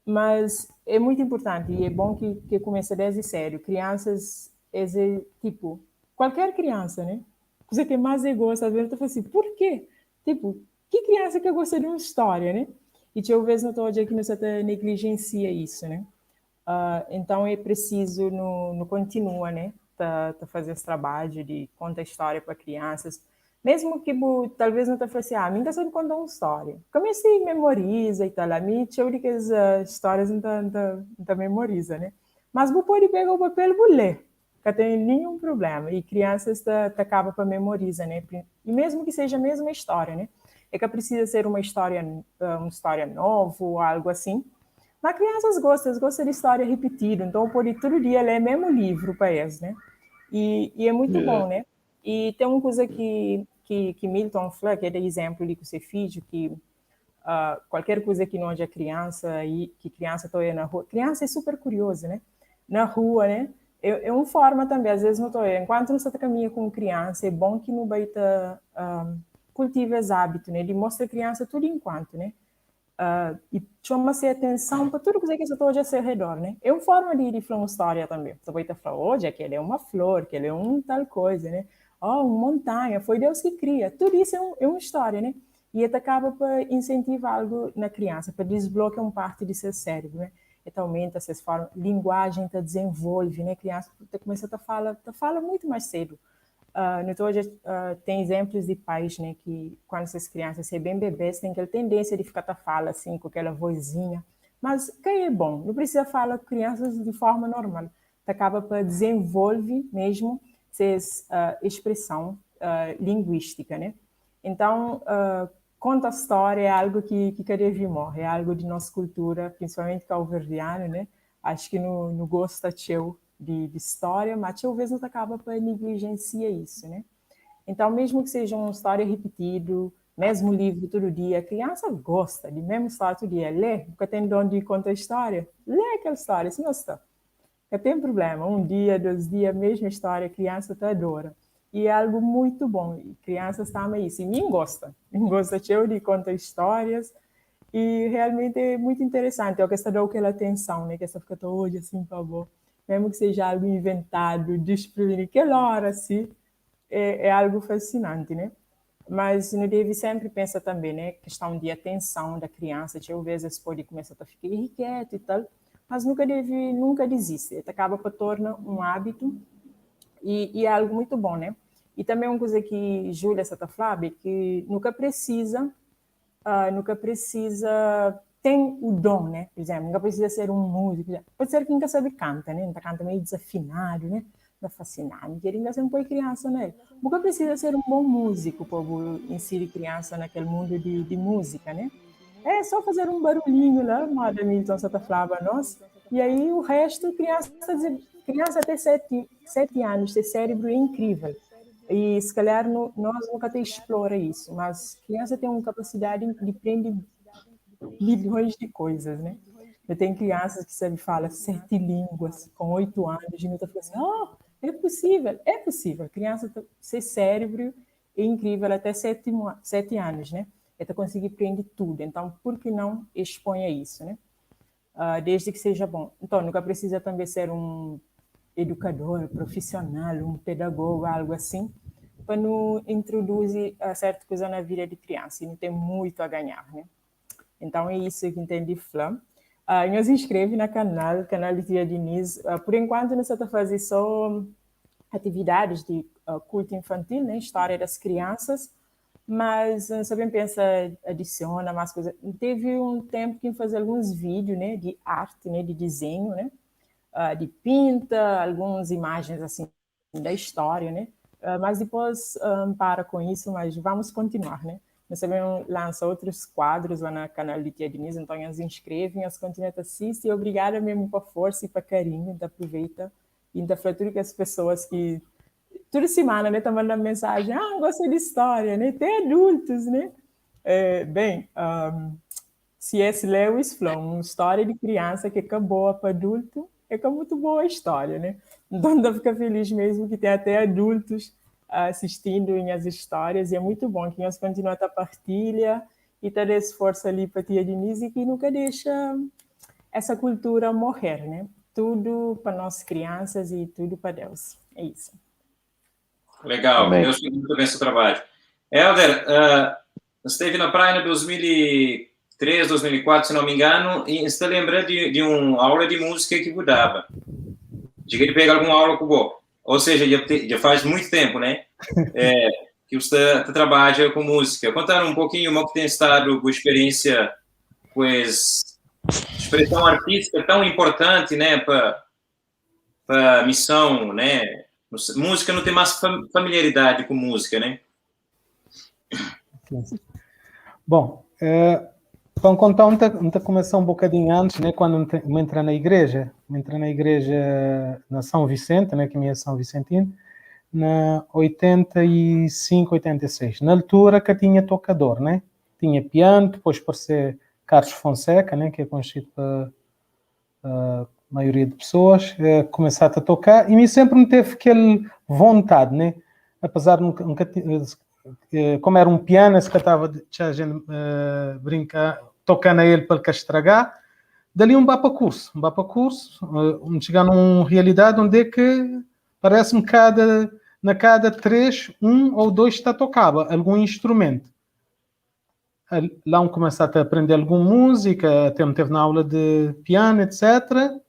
Mas é muito importante e é bom que comece desde sério. Crianças, esse tipo, qualquer criança, né? Você que mais gosta, às vezes eu falo assim, por quê? Tipo, que criança que gosta de uma história, né? E eu vejo no todo dia que você até negligencia isso, né? Então é preciso no continua, né? Tá fazer esse trabalho de contar história para crianças, mesmo que talvez não te fale assim, ah, a mim sabe contar uma história. Como se memoriza e tal, a mim eu digo que as histórias não tá, não tá, memoriza, né? Mas você pode pegar o papel e ler, que tem nenhum problema. E crianças tá acaba para memorizar, né? E mesmo que seja a mesma história, né? É que precisa ser uma história nova ou algo assim. Mas crianças gostam de história repetida, então pode todo dia ler mesmo livro para eles, né? E é muito bom, né? E tem uma coisa que Milton falou, que é de exemplo de que você fez, que qualquer coisa que não é criança e que criança está na rua, criança é super curiosa, né? Na rua, né? É uma forma também, às vezes não estou enquanto você caminha com criança, é bom que não vai ter, cultive esse hábito, né? De mostrar a criança tudo enquanto, né? E chama-se atenção para tudo que você está ao seu redor, né? É uma forma de falar uma história também. Você vai falar, hoje aquele é uma flor, aquele é um tal coisa, né? Oh, uma montanha, foi Deus que cria. Tudo isso é uma história, né? E isso acaba para incentivar algo na criança, para desbloquear uma parte de seu cérebro, né? Então aumenta essas formas, linguagem te desenvolve, né? A criança começa a falar, te fala muito mais cedo. Então, hoje, tem exemplos de pais, né, que quando essas crianças são bem bebês, tem aquela tendência de ficar a fala assim, com aquela vozinha. Mas que é bom, não precisa falar com crianças de forma normal. Acaba para desenvolver mesmo essa expressão linguística, né? Então, conta a história é algo que cada vez morre, é algo de nossa cultura, principalmente cabo-verdiana, né? Acho que no gosto teu de história, mas talvez não acaba para negligenciar isso, né? Então, mesmo que seja uma história repetida, mesmo livro todo dia, a criança gosta de mesmo história todo dia, lê, porque tem dom de contar história, lê aquela história, se não está. Não tem problema, um dia, 2 dias, mesma história, a criança te adora. E é algo muito bom, e crianças amam isso, e mim gosta, mim gosta de contar histórias, e realmente é muito interessante, é o que está dando aquela atenção, né? Que essa fica toda hoje assim, por favor. Mesmo que seja algo inventado, desprevenido, kel hora si é, é algo fascinante, né? Mas não deve sempre pensar também, né? Questão de atenção da criança, às vezes pode começar a ficar irrequieto e tal, mas nunca deve, nunca desiste. Acaba para tornar um hábito e, e é algo muito bom, né? E também uma coisa que Júlia está falando é que nunca precisa, nunca precisa tem o dom, né? Por exemplo, nunca precisa ser um músico. Pode ser que nunca sabe canta, né? Nunca canta meio desafinado, né? Não fascinado. Que ainda sempre põe criança nele. Nunca precisa ser um bom músico para inserir criança naquele mundo de, de música, né? É só fazer um barulhinho lá, moda Milton Santa Flava, nós. E aí o resto, criança, criança até 7 anos, ter cérebro é incrível. E se calhar no, nós nunca até explora isso, mas criança tem uma capacidade de aprender milhões de coisas, né? Eu tenho crianças que sabe fala sete línguas com 8 anos e não tá falando assim, oh, é possível, é possível. Criança, seu cérebro é incrível até 7 anos, né? Até conseguir aprender tudo. Então, por que não expõe a isso, né? Desde que seja bom. Então, nunca precisa também ser um educador profissional, um pedagogo, algo assim, para não introduzir certa coisa na vida de criança e não tem muito a ganhar, né? Então é isso que entendi, Flam. Nos inscreve no canal, canal de Tia Diniz. Por enquanto, nós está fazendo só atividades de culto infantil, né? História das crianças, mas também pensa, adiciona mais coisas. Teve um tempo que fazer alguns vídeos, né, de arte, né, de desenho, né, de pinta, algumas imagens assim da história, né? Mas depois para com isso, mas vamos continuar, né? Nós também lança outros quadros lá no canal de Tia Diniz, então eles inscrevem, eles continuam a assistir e obrigada mesmo por força e para carinho, então aproveita e então tudo que as pessoas que toda semana, né, tá mandando mensagem, ah, gostei de história, né? Tem adultos, né? É, bem, um, C.S. Lewis falou, uma história de criança que acabou para adulto, é que é muito boa a história, né? Então, dá ficar feliz mesmo que tem até adultos assistindo em as histórias e é muito bom que nós continuamos a partilha e ter esse esforço ali para Tia Denise e que nunca deixa essa cultura morrer, né? Tudo para nós crianças e tudo para Deus. É isso. Legal, Amém. Deus muito bem seu trabalho. Helder, você esteve na praia em 2003, 2004, se não me engano, e você lembra de uma aula de música que mudava? Diga de pegar alguma aula com o Ou seja, já, já faz muito tempo, né? É, que você trabalha com música. Contar um pouquinho como que tem estado com experiência, pois expressão artística tão importante, né, para para missão, né? Música não tem mais familiaridade com música, né? Bom, é, para contar, um tá começar um bocadinho antes, né, quando eu entrei na igreja, entrei na igreja na São Vicente, né, que minha é São Vicentino, na 85, 86. Na altura que tinha tocador, né? Tinha piano, depois por ser Carlos Fonseca, né, que é conhecido pela maioria de pessoas, é, começar a tocar, e me sempre me teve aquele vontade, né? Apesar de nunca, nunca eh, como era um piano, se estava a gente brincar, tocando a ele para ele estragar, dali um vá para curso, um vá para curso, um chegar numa realidade onde é que parece-me cada na cada três, um ou dois está tocava algum instrumento. Lá um começar a aprender alguma música, até me teve na aula de piano, etc.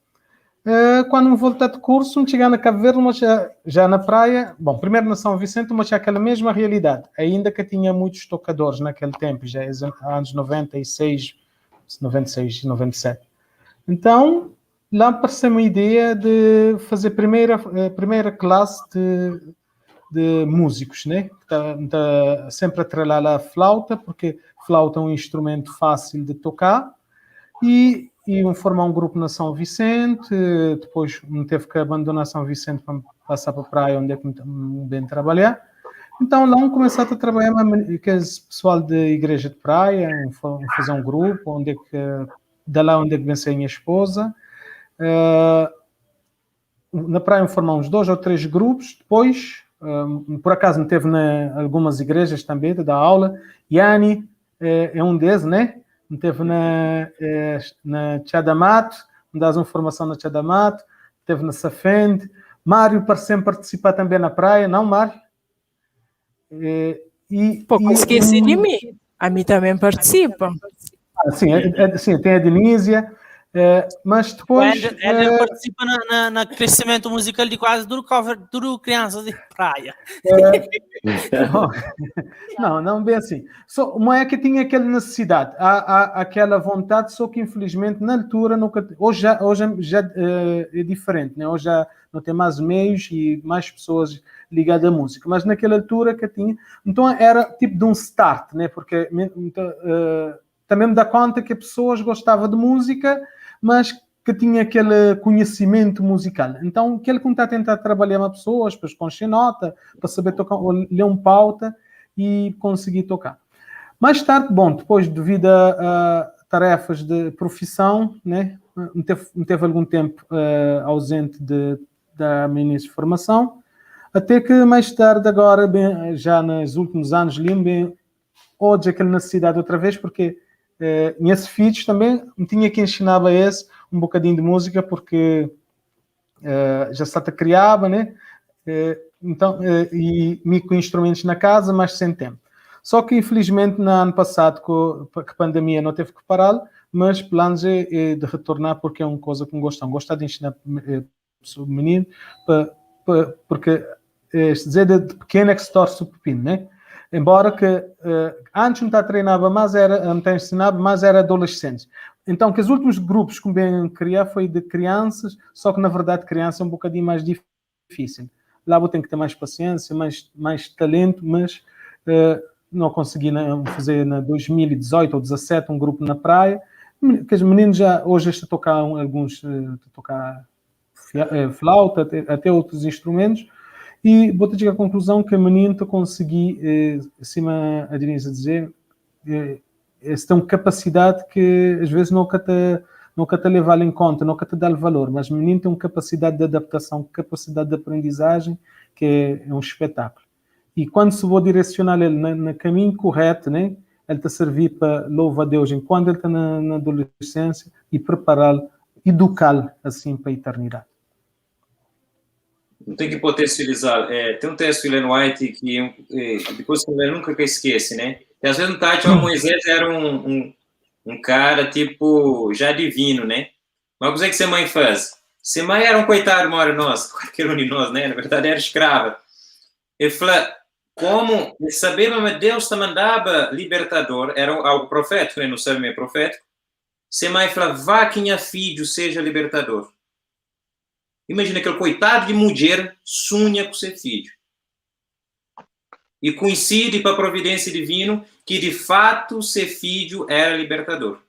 Quando me voltar de curso, me chegar na Cabo Verde, mas já, já na praia, bom, primeiro na São Vicente, mas já aquela mesma realidade, ainda que tinha muitos tocadores naquele tempo, já é anos 96, 96, 97. Então, lá apareceu uma ideia de fazer primeira classe de músicos, né? Tá, tá sempre atrelar a flauta, porque flauta é um instrumento fácil de tocar, e formar um grupo na São Vicente, depois me teve que abandonar São Vicente para passar para a praia, onde é que me bem trabalhar. Então lá um começar a trabalhar com esse pessoal de igreja de praia, fazer um grupo, onde é que, da lá onde é que venceu a minha esposa. Na praia formar uns dois ou três grupos, depois, por acaso me teve em algumas igrejas também, de dar aula. Yani é um desses, né? Me teve na Tchadamato, me dás uma formação na Tchadamato. teve na Safende. Mário parece participar também na praia, não, Mário? E, e, Pouco esqueci de mim. A mim também participa. Ah, sim, sim, tem a Denísia, mas depois. Ela participa na, na, crescimento musical de quase tudo cover, tudo crianças de praia. Não, não bem assim. Só, uma é que tinha aquela necessidade, há, aquela vontade, só que infelizmente na altura nunca. Hoje já, hoje já é diferente, né? Hoje já não tem mais meios e mais pessoas ligadas à música, mas naquela altura que tinha. Então era tipo de um start, né? Porque então, também me dá conta que pessoas gostavam de música, mas que tinha aquele conhecimento musical. Então, aquele que está a tentar trabalhar uma pessoas, para conhecer nota, para saber tocar, ler um pauta e conseguir tocar. Mais tarde, bom, depois devido a tarefas de profissão, né, me teve, me teve algum tempo ausente da minha formação, até que mais tarde, agora, bem, já nos últimos anos, li bem, hoje aquela necessidade outra vez, porque nesses filhos também me tinha que ensinar a esse um bocadinho de música, porque já se criava, né? Então, e me com instrumentos na casa, mas sem tempo. Só que, infelizmente, no ano passado, com a pandemia, não teve que parar, mas planos é de retornar, porque é uma coisa que me gostam. Gosto de ensinar o menino, porque dizer de pequeno é que se torce o pepino, né? Embora que antes não treinava mais, era, não ensinava, mas era adolescentes. Então, que os últimos grupos que me criar foi de crianças, só que na verdade criança é um bocadinho mais difícil. Lá vou ter que ter mais paciência, mais talento, mas não consegui fazer em 2018 ou 2017 um grupo na praia, que os meninos já hoje estão a tocar alguns, a tocar flauta, até outros instrumentos, e vou te chegar à conclusão que o menino te consegui, acima a Denise dizer, esse tem uma capacidade que às vezes nunca te leva em conta, nunca te dá valor, mas o menino tem uma capacidade de adaptação, capacidade de aprendizagem que é um espetáculo. E quando se vou direcionar ele no caminho correto, né, ele te servir para louvar a Deus enquanto ele está na adolescência e prepará-lo, educá-lo assim para a eternidade. Não tem que potencializar. Tem um texto de Ellen White que depois que eu nunca esquece, né? E às vezes no Tati, o Moisés era um cara, tipo, já divino, né? Mas o que é que sua mãe faz? Sua mãe era um coitado, uma hora nós, qualquer um de nós, né? Na verdade, era escrava. Ele fala, como saber, mas Deus te mandava libertador, era algo profético, né? Não sabe, é profético. Sua mãe fala, vá que minha filho seja libertador. Imagina aquele coitado de mulher sonha com seu filho. E coincide para a providência divina que, de fato, seu filho era libertador.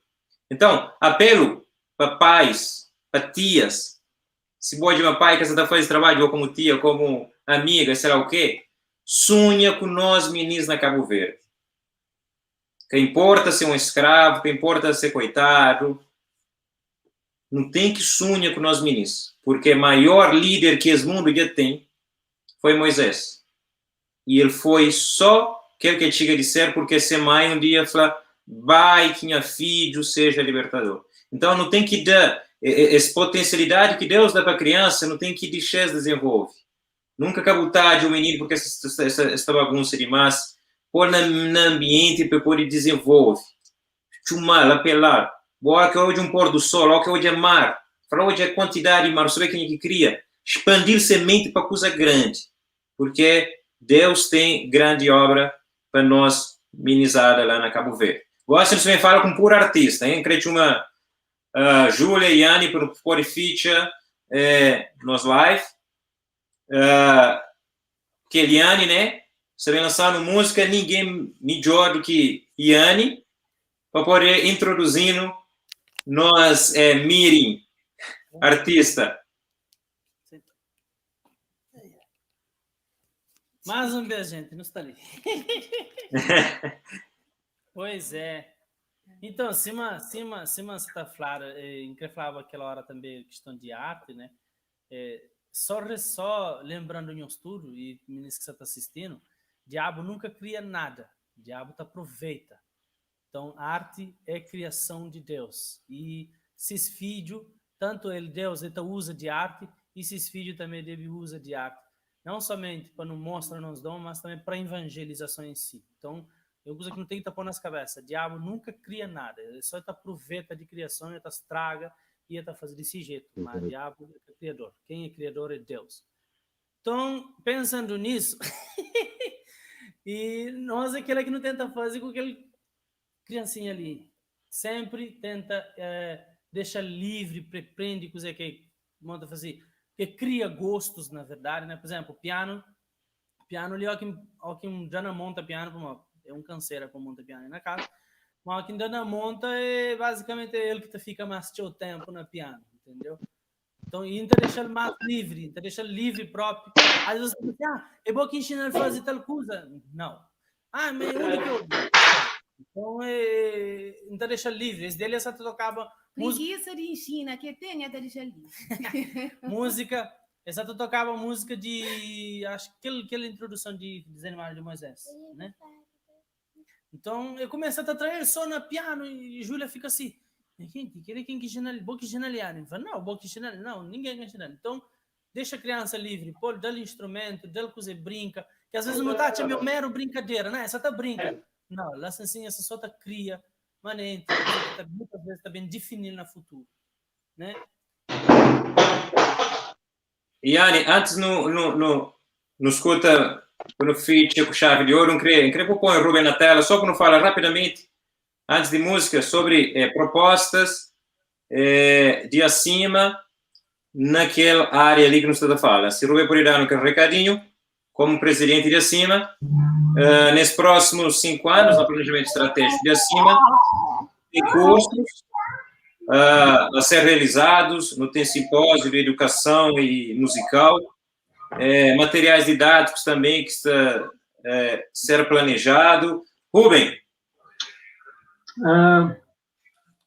Então, apelo para pais, para tias. Se pode uma pai que você está fazendo trabalho, ou como tia, como amiga, sei lá o quê, sonha com nós, meninos, na Cabo Verde. Que importa ser um escravo, que importa ser coitado, não tem que sonhar com nós meninos, porque o maior líder que esse mundo já tem foi Moisés. E ele foi só aquele que chega de ser, porque ser mãe um dia fala, vai que minha filho seja libertador. Então não tem que dar essa potencialidade que Deus dá para a criança, não tem que deixar se desenvolve. Nunca cabutar de um menino, porque essa bagunça demais, pôr no ambiente para poder desenvolve. Chumar, apelar. Boa que hoje um pôr do sol, ó que hoje é mar. Fala hoje é quantidade de mar, sabe quem é que cria? Expandir semente para coisa grande. Porque Deus tem grande obra para nós minizada lá na Cabo Verde. Gosto de também fala com puro artista, hein? Creio uma Júlia e Anne por por feature nos live. Keliane, né? Você vem lançando música, ninguém melhor do que Yane, para poder introduzindo nós, Mirim, artista. Mais um beijo, gente, não está ali. Pois é. Então, cima, você está falando, em que falava aquela hora também questão de arte, né? Só lembrando em um estudo, e meninos que você está assistindo, diabo nunca cria nada, diabo te aproveita. Então, arte é criação de Deus. E se filho, tanto ele, Deus, ele usa de arte i sis fidju tanbê debe uza di arti, não somente pa nu mostra nos dom, mas tanbê pa ivanjelizason em si. Então, é un kuza ki nu ten ki ta pô nas kabesa, diabu nunka kria nada, el só ta pruveta di kriason, el ta straga i el ta faze di si jetu, má diabu é ka kriador, ken é kriador é Deus. Então, pensando nisso, e nós é kela ki nu tenta faze ku kel kriansinha li, sempri tenta dexa-l livri pa el prende kuzê ki el ta faze, ki el kria gostus na verdadi, né? Por exemplo, pianu, pianu li óki óki N da na monta pianu, pamodi é un kansera pa monta pianu na kaza, ma óki N da na monta é bazikamenti é el ki ta fika más txeu ténpu na pianu, entendeu? Então, e N ta dexa-l más livri, N ta dexa-l livri própi. Às vezes, você pensa, ah, é bo ki inxina-l faze tal kuza? Não. Ah, mas undi ki obi? Então, é, N ta dexa-l livri. Es dia li, el sa ta tokaba múzika. Preguiça di inxina ke ten, el ta dexa-l livri. Múzika, el sa ta tokaba múzika di, acho, kel, kel introduson di Desanimado di Moisés, né? Então, eu começo a trair el só na piano e Júlia fica assim, gente, querer quem que ensinar, bom que ensinar ali, fala, não, bom que ensinar, não, ninguém quer ensinar. Então, deixa a criança livre, pô, dá-lhe instrumento, dá-lhe coisa, brinca, que às vezes não tá a meu mero brincadeira, não, essa tá brinca. Não, lá assim, essa só tá cria, manente, tá, muitas vezes tá bem definido no futuro, né? Iane, antes no, no, no, no escuta no feat com chave de ouro, não queria, não queria pôr o Ruben na tela, só para não falar rapidamente, antes de música, sobre propostas de acima naquela área ali que nós estamos falando. Se Rubem pode dar um recadinho, como presidente de acima, nesses próximos 5 anos, no planejamento estratégico de acima, tem cursos a ser realizados, no tem simpósio de educação e musical, materiais didáticos também que está ser planejado. Rubem?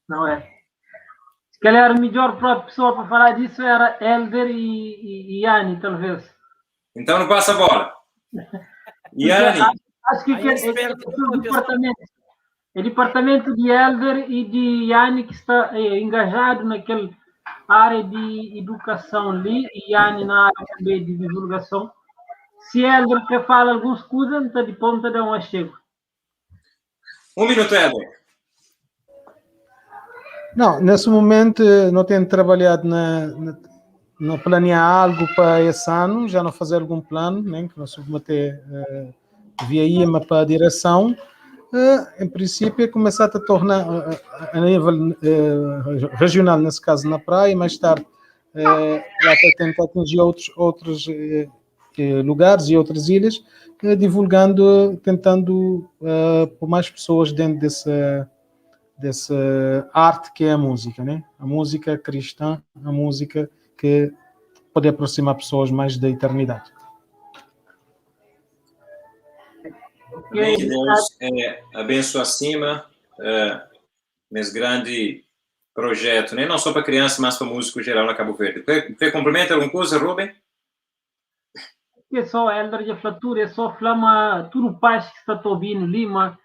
Não é. Se calhar a melhor própria pessoa para falar disso era Elder e Yane, talvez. Então não passa a bola. Yane. Acho que Aí eu espero que o departamento, é departamento de Elder e de Yane que está engajado naquela área de educação ali, e Yane na área também de divulgação. Se Elder quer falar algumas coisas, então de ponta dá um achego. Um minuto, Elder. Não, nesse momento não tenho trabalhado na planear algo para esse ano, já não fazer algum plano, né, que não submeter via IMA para a direção. Em princípio, é começar a tornar a nível regional, nesse caso na praia, e mais tarde lá para tentar atingir outros lugares e outras ilhas, divulgando, tentando pôr mais pessoas dentro dessa arte que é a música, né? A música cristã, a música que pode aproximar pessoas mais da eternidade. Amém. Que Deus abençoe acima, nesse grande projeto, né? Não só para criança, mas para músico geral na Cabo Verde. Quer complementar alguma coisa, Rubem? É só Elder de Flatura, é só Flama, tudo paz que está ouvindo, Lima.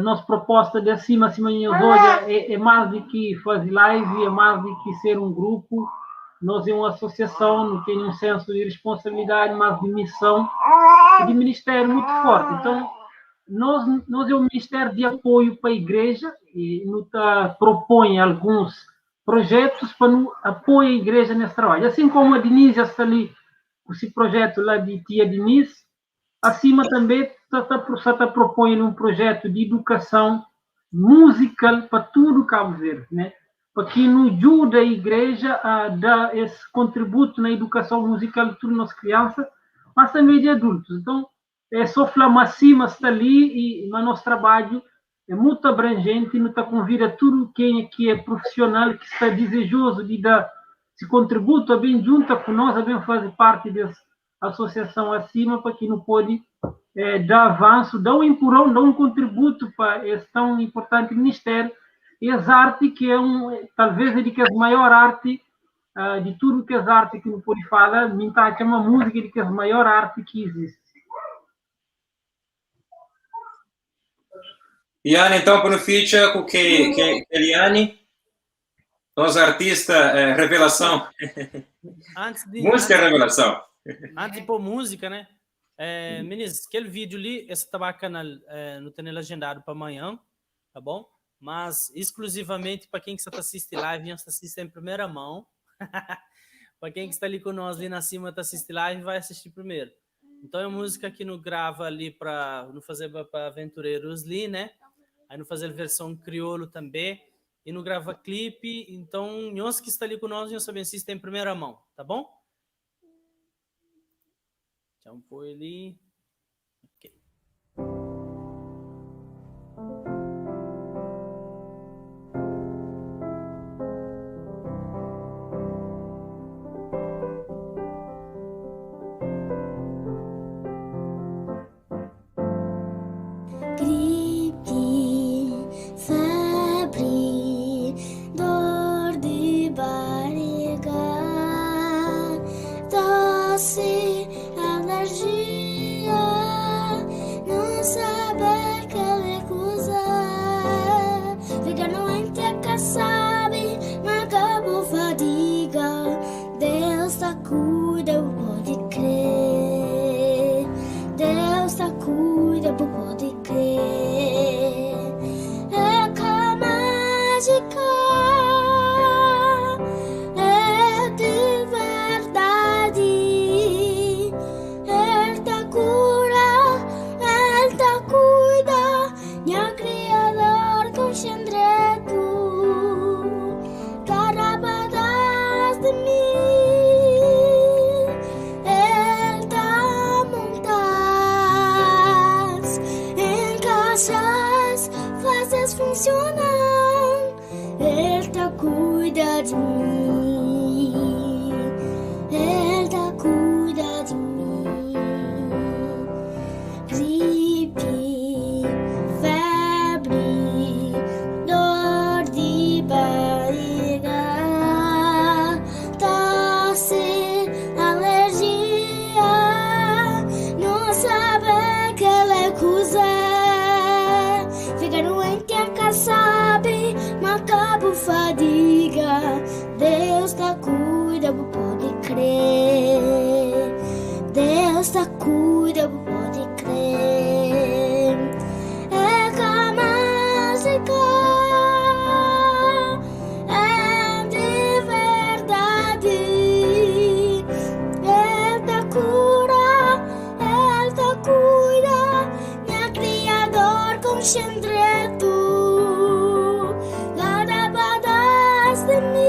Nossa proposta de acima, acima de hoje é mais do que fazer live, é mais do que ser um grupo. Nós é uma associação, não tem um senso de responsabilidade, mas de missão e de ministério muito forte. Então, nós é um ministério de apoio para a igreja e nos propõe alguns projetos para nos apoiar a igreja nesse trabalho. Assim como a Denise já está ali, com esse projeto lá de Tia Denise, acima também tá propondo um projeto de educação musical para tudo Cabo Verde, né? Para que nos ajude a igreja a dar esse contributo na educação musical de todas as nossas crianças, mas também de adultos. Então, é só falar acima está ali, mas nosso trabalho é muito abrangente e nos convida tudo quem aqui é profissional, que está desejoso de dar esse contributo, a bem junta com nós, a bem fazer parte dessa associação acima, para que não pode dar avanço, dar um empurrão, dar um contributo para esse tão importante ministério, e as artes, que é um, talvez é de que a maior arte, de tudo que as artes que não pode falar, me tá, que é uma música de que é a maior arte que existe. Iane, então, para o feature, com que, que, Eliane? Nos artista eh, revelação. Antes de, Música antes, revelação. antes de pôr música, né? É, meninas, aquele vídeo ali, esse tá bacana, é, no tem legendado para amanhã, tá bom? Mas exclusivamente para quem que está assistindo live, está assistindo em primeira mão. Para quem que está ali com nós ali na cima está assistindo live, vai assistir primeiro. Então é uma música que não grava ali para não fazer para aventureiros ali, né? Aí não fazer versão crioulo também e não grava clipe. Então, nós que está ali com nós, nós sabemos assiste em primeira mão, tá bom? Então põe ali. Ok. Gripe, febre, dor de barriga, tosse, alergia, não saber que recusar. Fica doente, que sabe, mas acabou fadiga. Deus tá cuida, pode crer. Deus tá cuida, pode crer. É que a mágica é de verdade. Ele te cura, Ele te cuida, meu Criador concentrado. Carabadas de mim, Ele te montas, encaixas, fazes funcionar. Ele te cuida de mim, Ele te cuida de mim. Gripe, febre, dor de barriga, tosse, alergia, não sabe que recusar. Fica doente a sabe, mas acabo fadiga. Deus te cuida, pode crer. Deus te cuida, pode crer. É que a mágica é de verdade. Ele te cura, Ele te cuida, meu Criador concentrado. Cada pedaço de mim,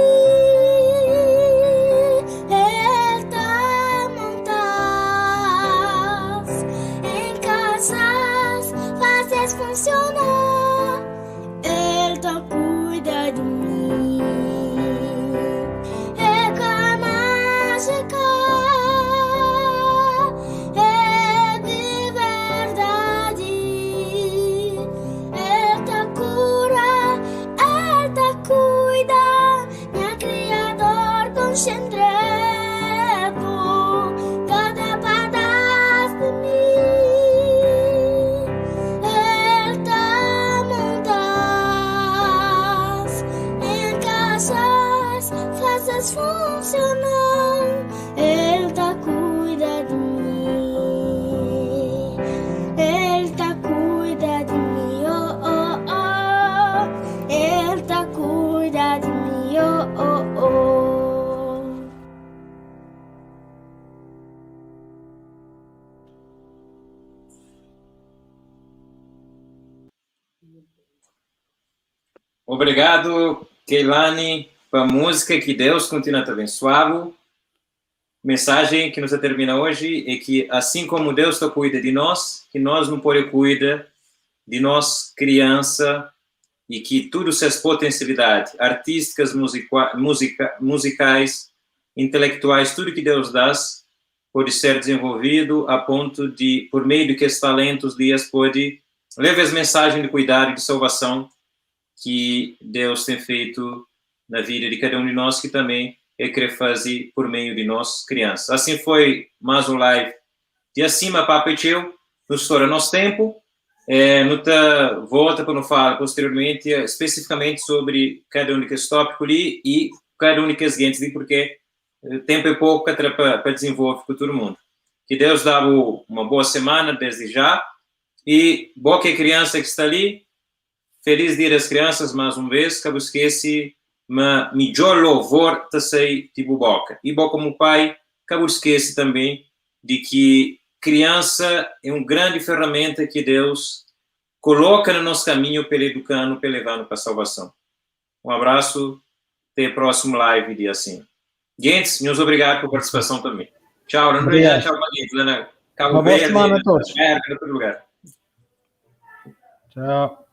Ele te montas, encaixas, fazes funcionar. Ele te cuida de mim. É que a mágica é de verdade. Ele te cura, Ele te cuida, meu Criador concentrado. Cada pedaço de mim, Ele te montas, encaixas, fazes funcionar. Ele te cuida de mim. Ele te cuida de mim, oh oh oh. Ele te cuida de mim, oh oh oh. Obrigado, Keilane, pela música. Que Deus continue a te abençoar. Mensagem que nos termina hoje é que, assim como Deus te cuida de nós, que nós não podemos cuidar de nós, criança, e que tudo essas potencialidades artísticas, musicais, intelectuais, tudo que Deus dá, pode ser desenvolvido a ponto de, por meio de que esses talentos, dias, pode levar as mensagens de cuidado e de salvação que Deus tem feito na vida de cada um de nós, que também Ele quer fazer por meio de nós, crianças. Assim foi mais um live de Acima Papo Tio, nos estoura nosso tempo. É, nu ta volta pa nu fala posteriormenti, spesifikamenti sobri kada un di kes tópiku li i kada un di kes gentis li, purkê tenpu é poku, ka ta da pa, pa dizenvolve ku tudu mundu. Ki Deus da-bu uma boa semana desdi já, i bo ki é kriansa ki sta li, Feliz Dia das Crianças más un vez, ka bu skese ma midjor louvor ta sai di bu boka. I bo komu pai, ka bu skese tanbe di ki kriansa é un grandi ferramenta ki Deus koloka na nos kaminhu pa el eduka-nu, pa el leva-nu pa salvason. Un abrasu, te prósimu live di Assim. Gentis, nhos obrigadu pa partisipason tanbe. Txau, na Obrigadu. txau pa gentis la na Cabo Uma boa Verde, semana na a todos. América, na tudu lugar. Tchau.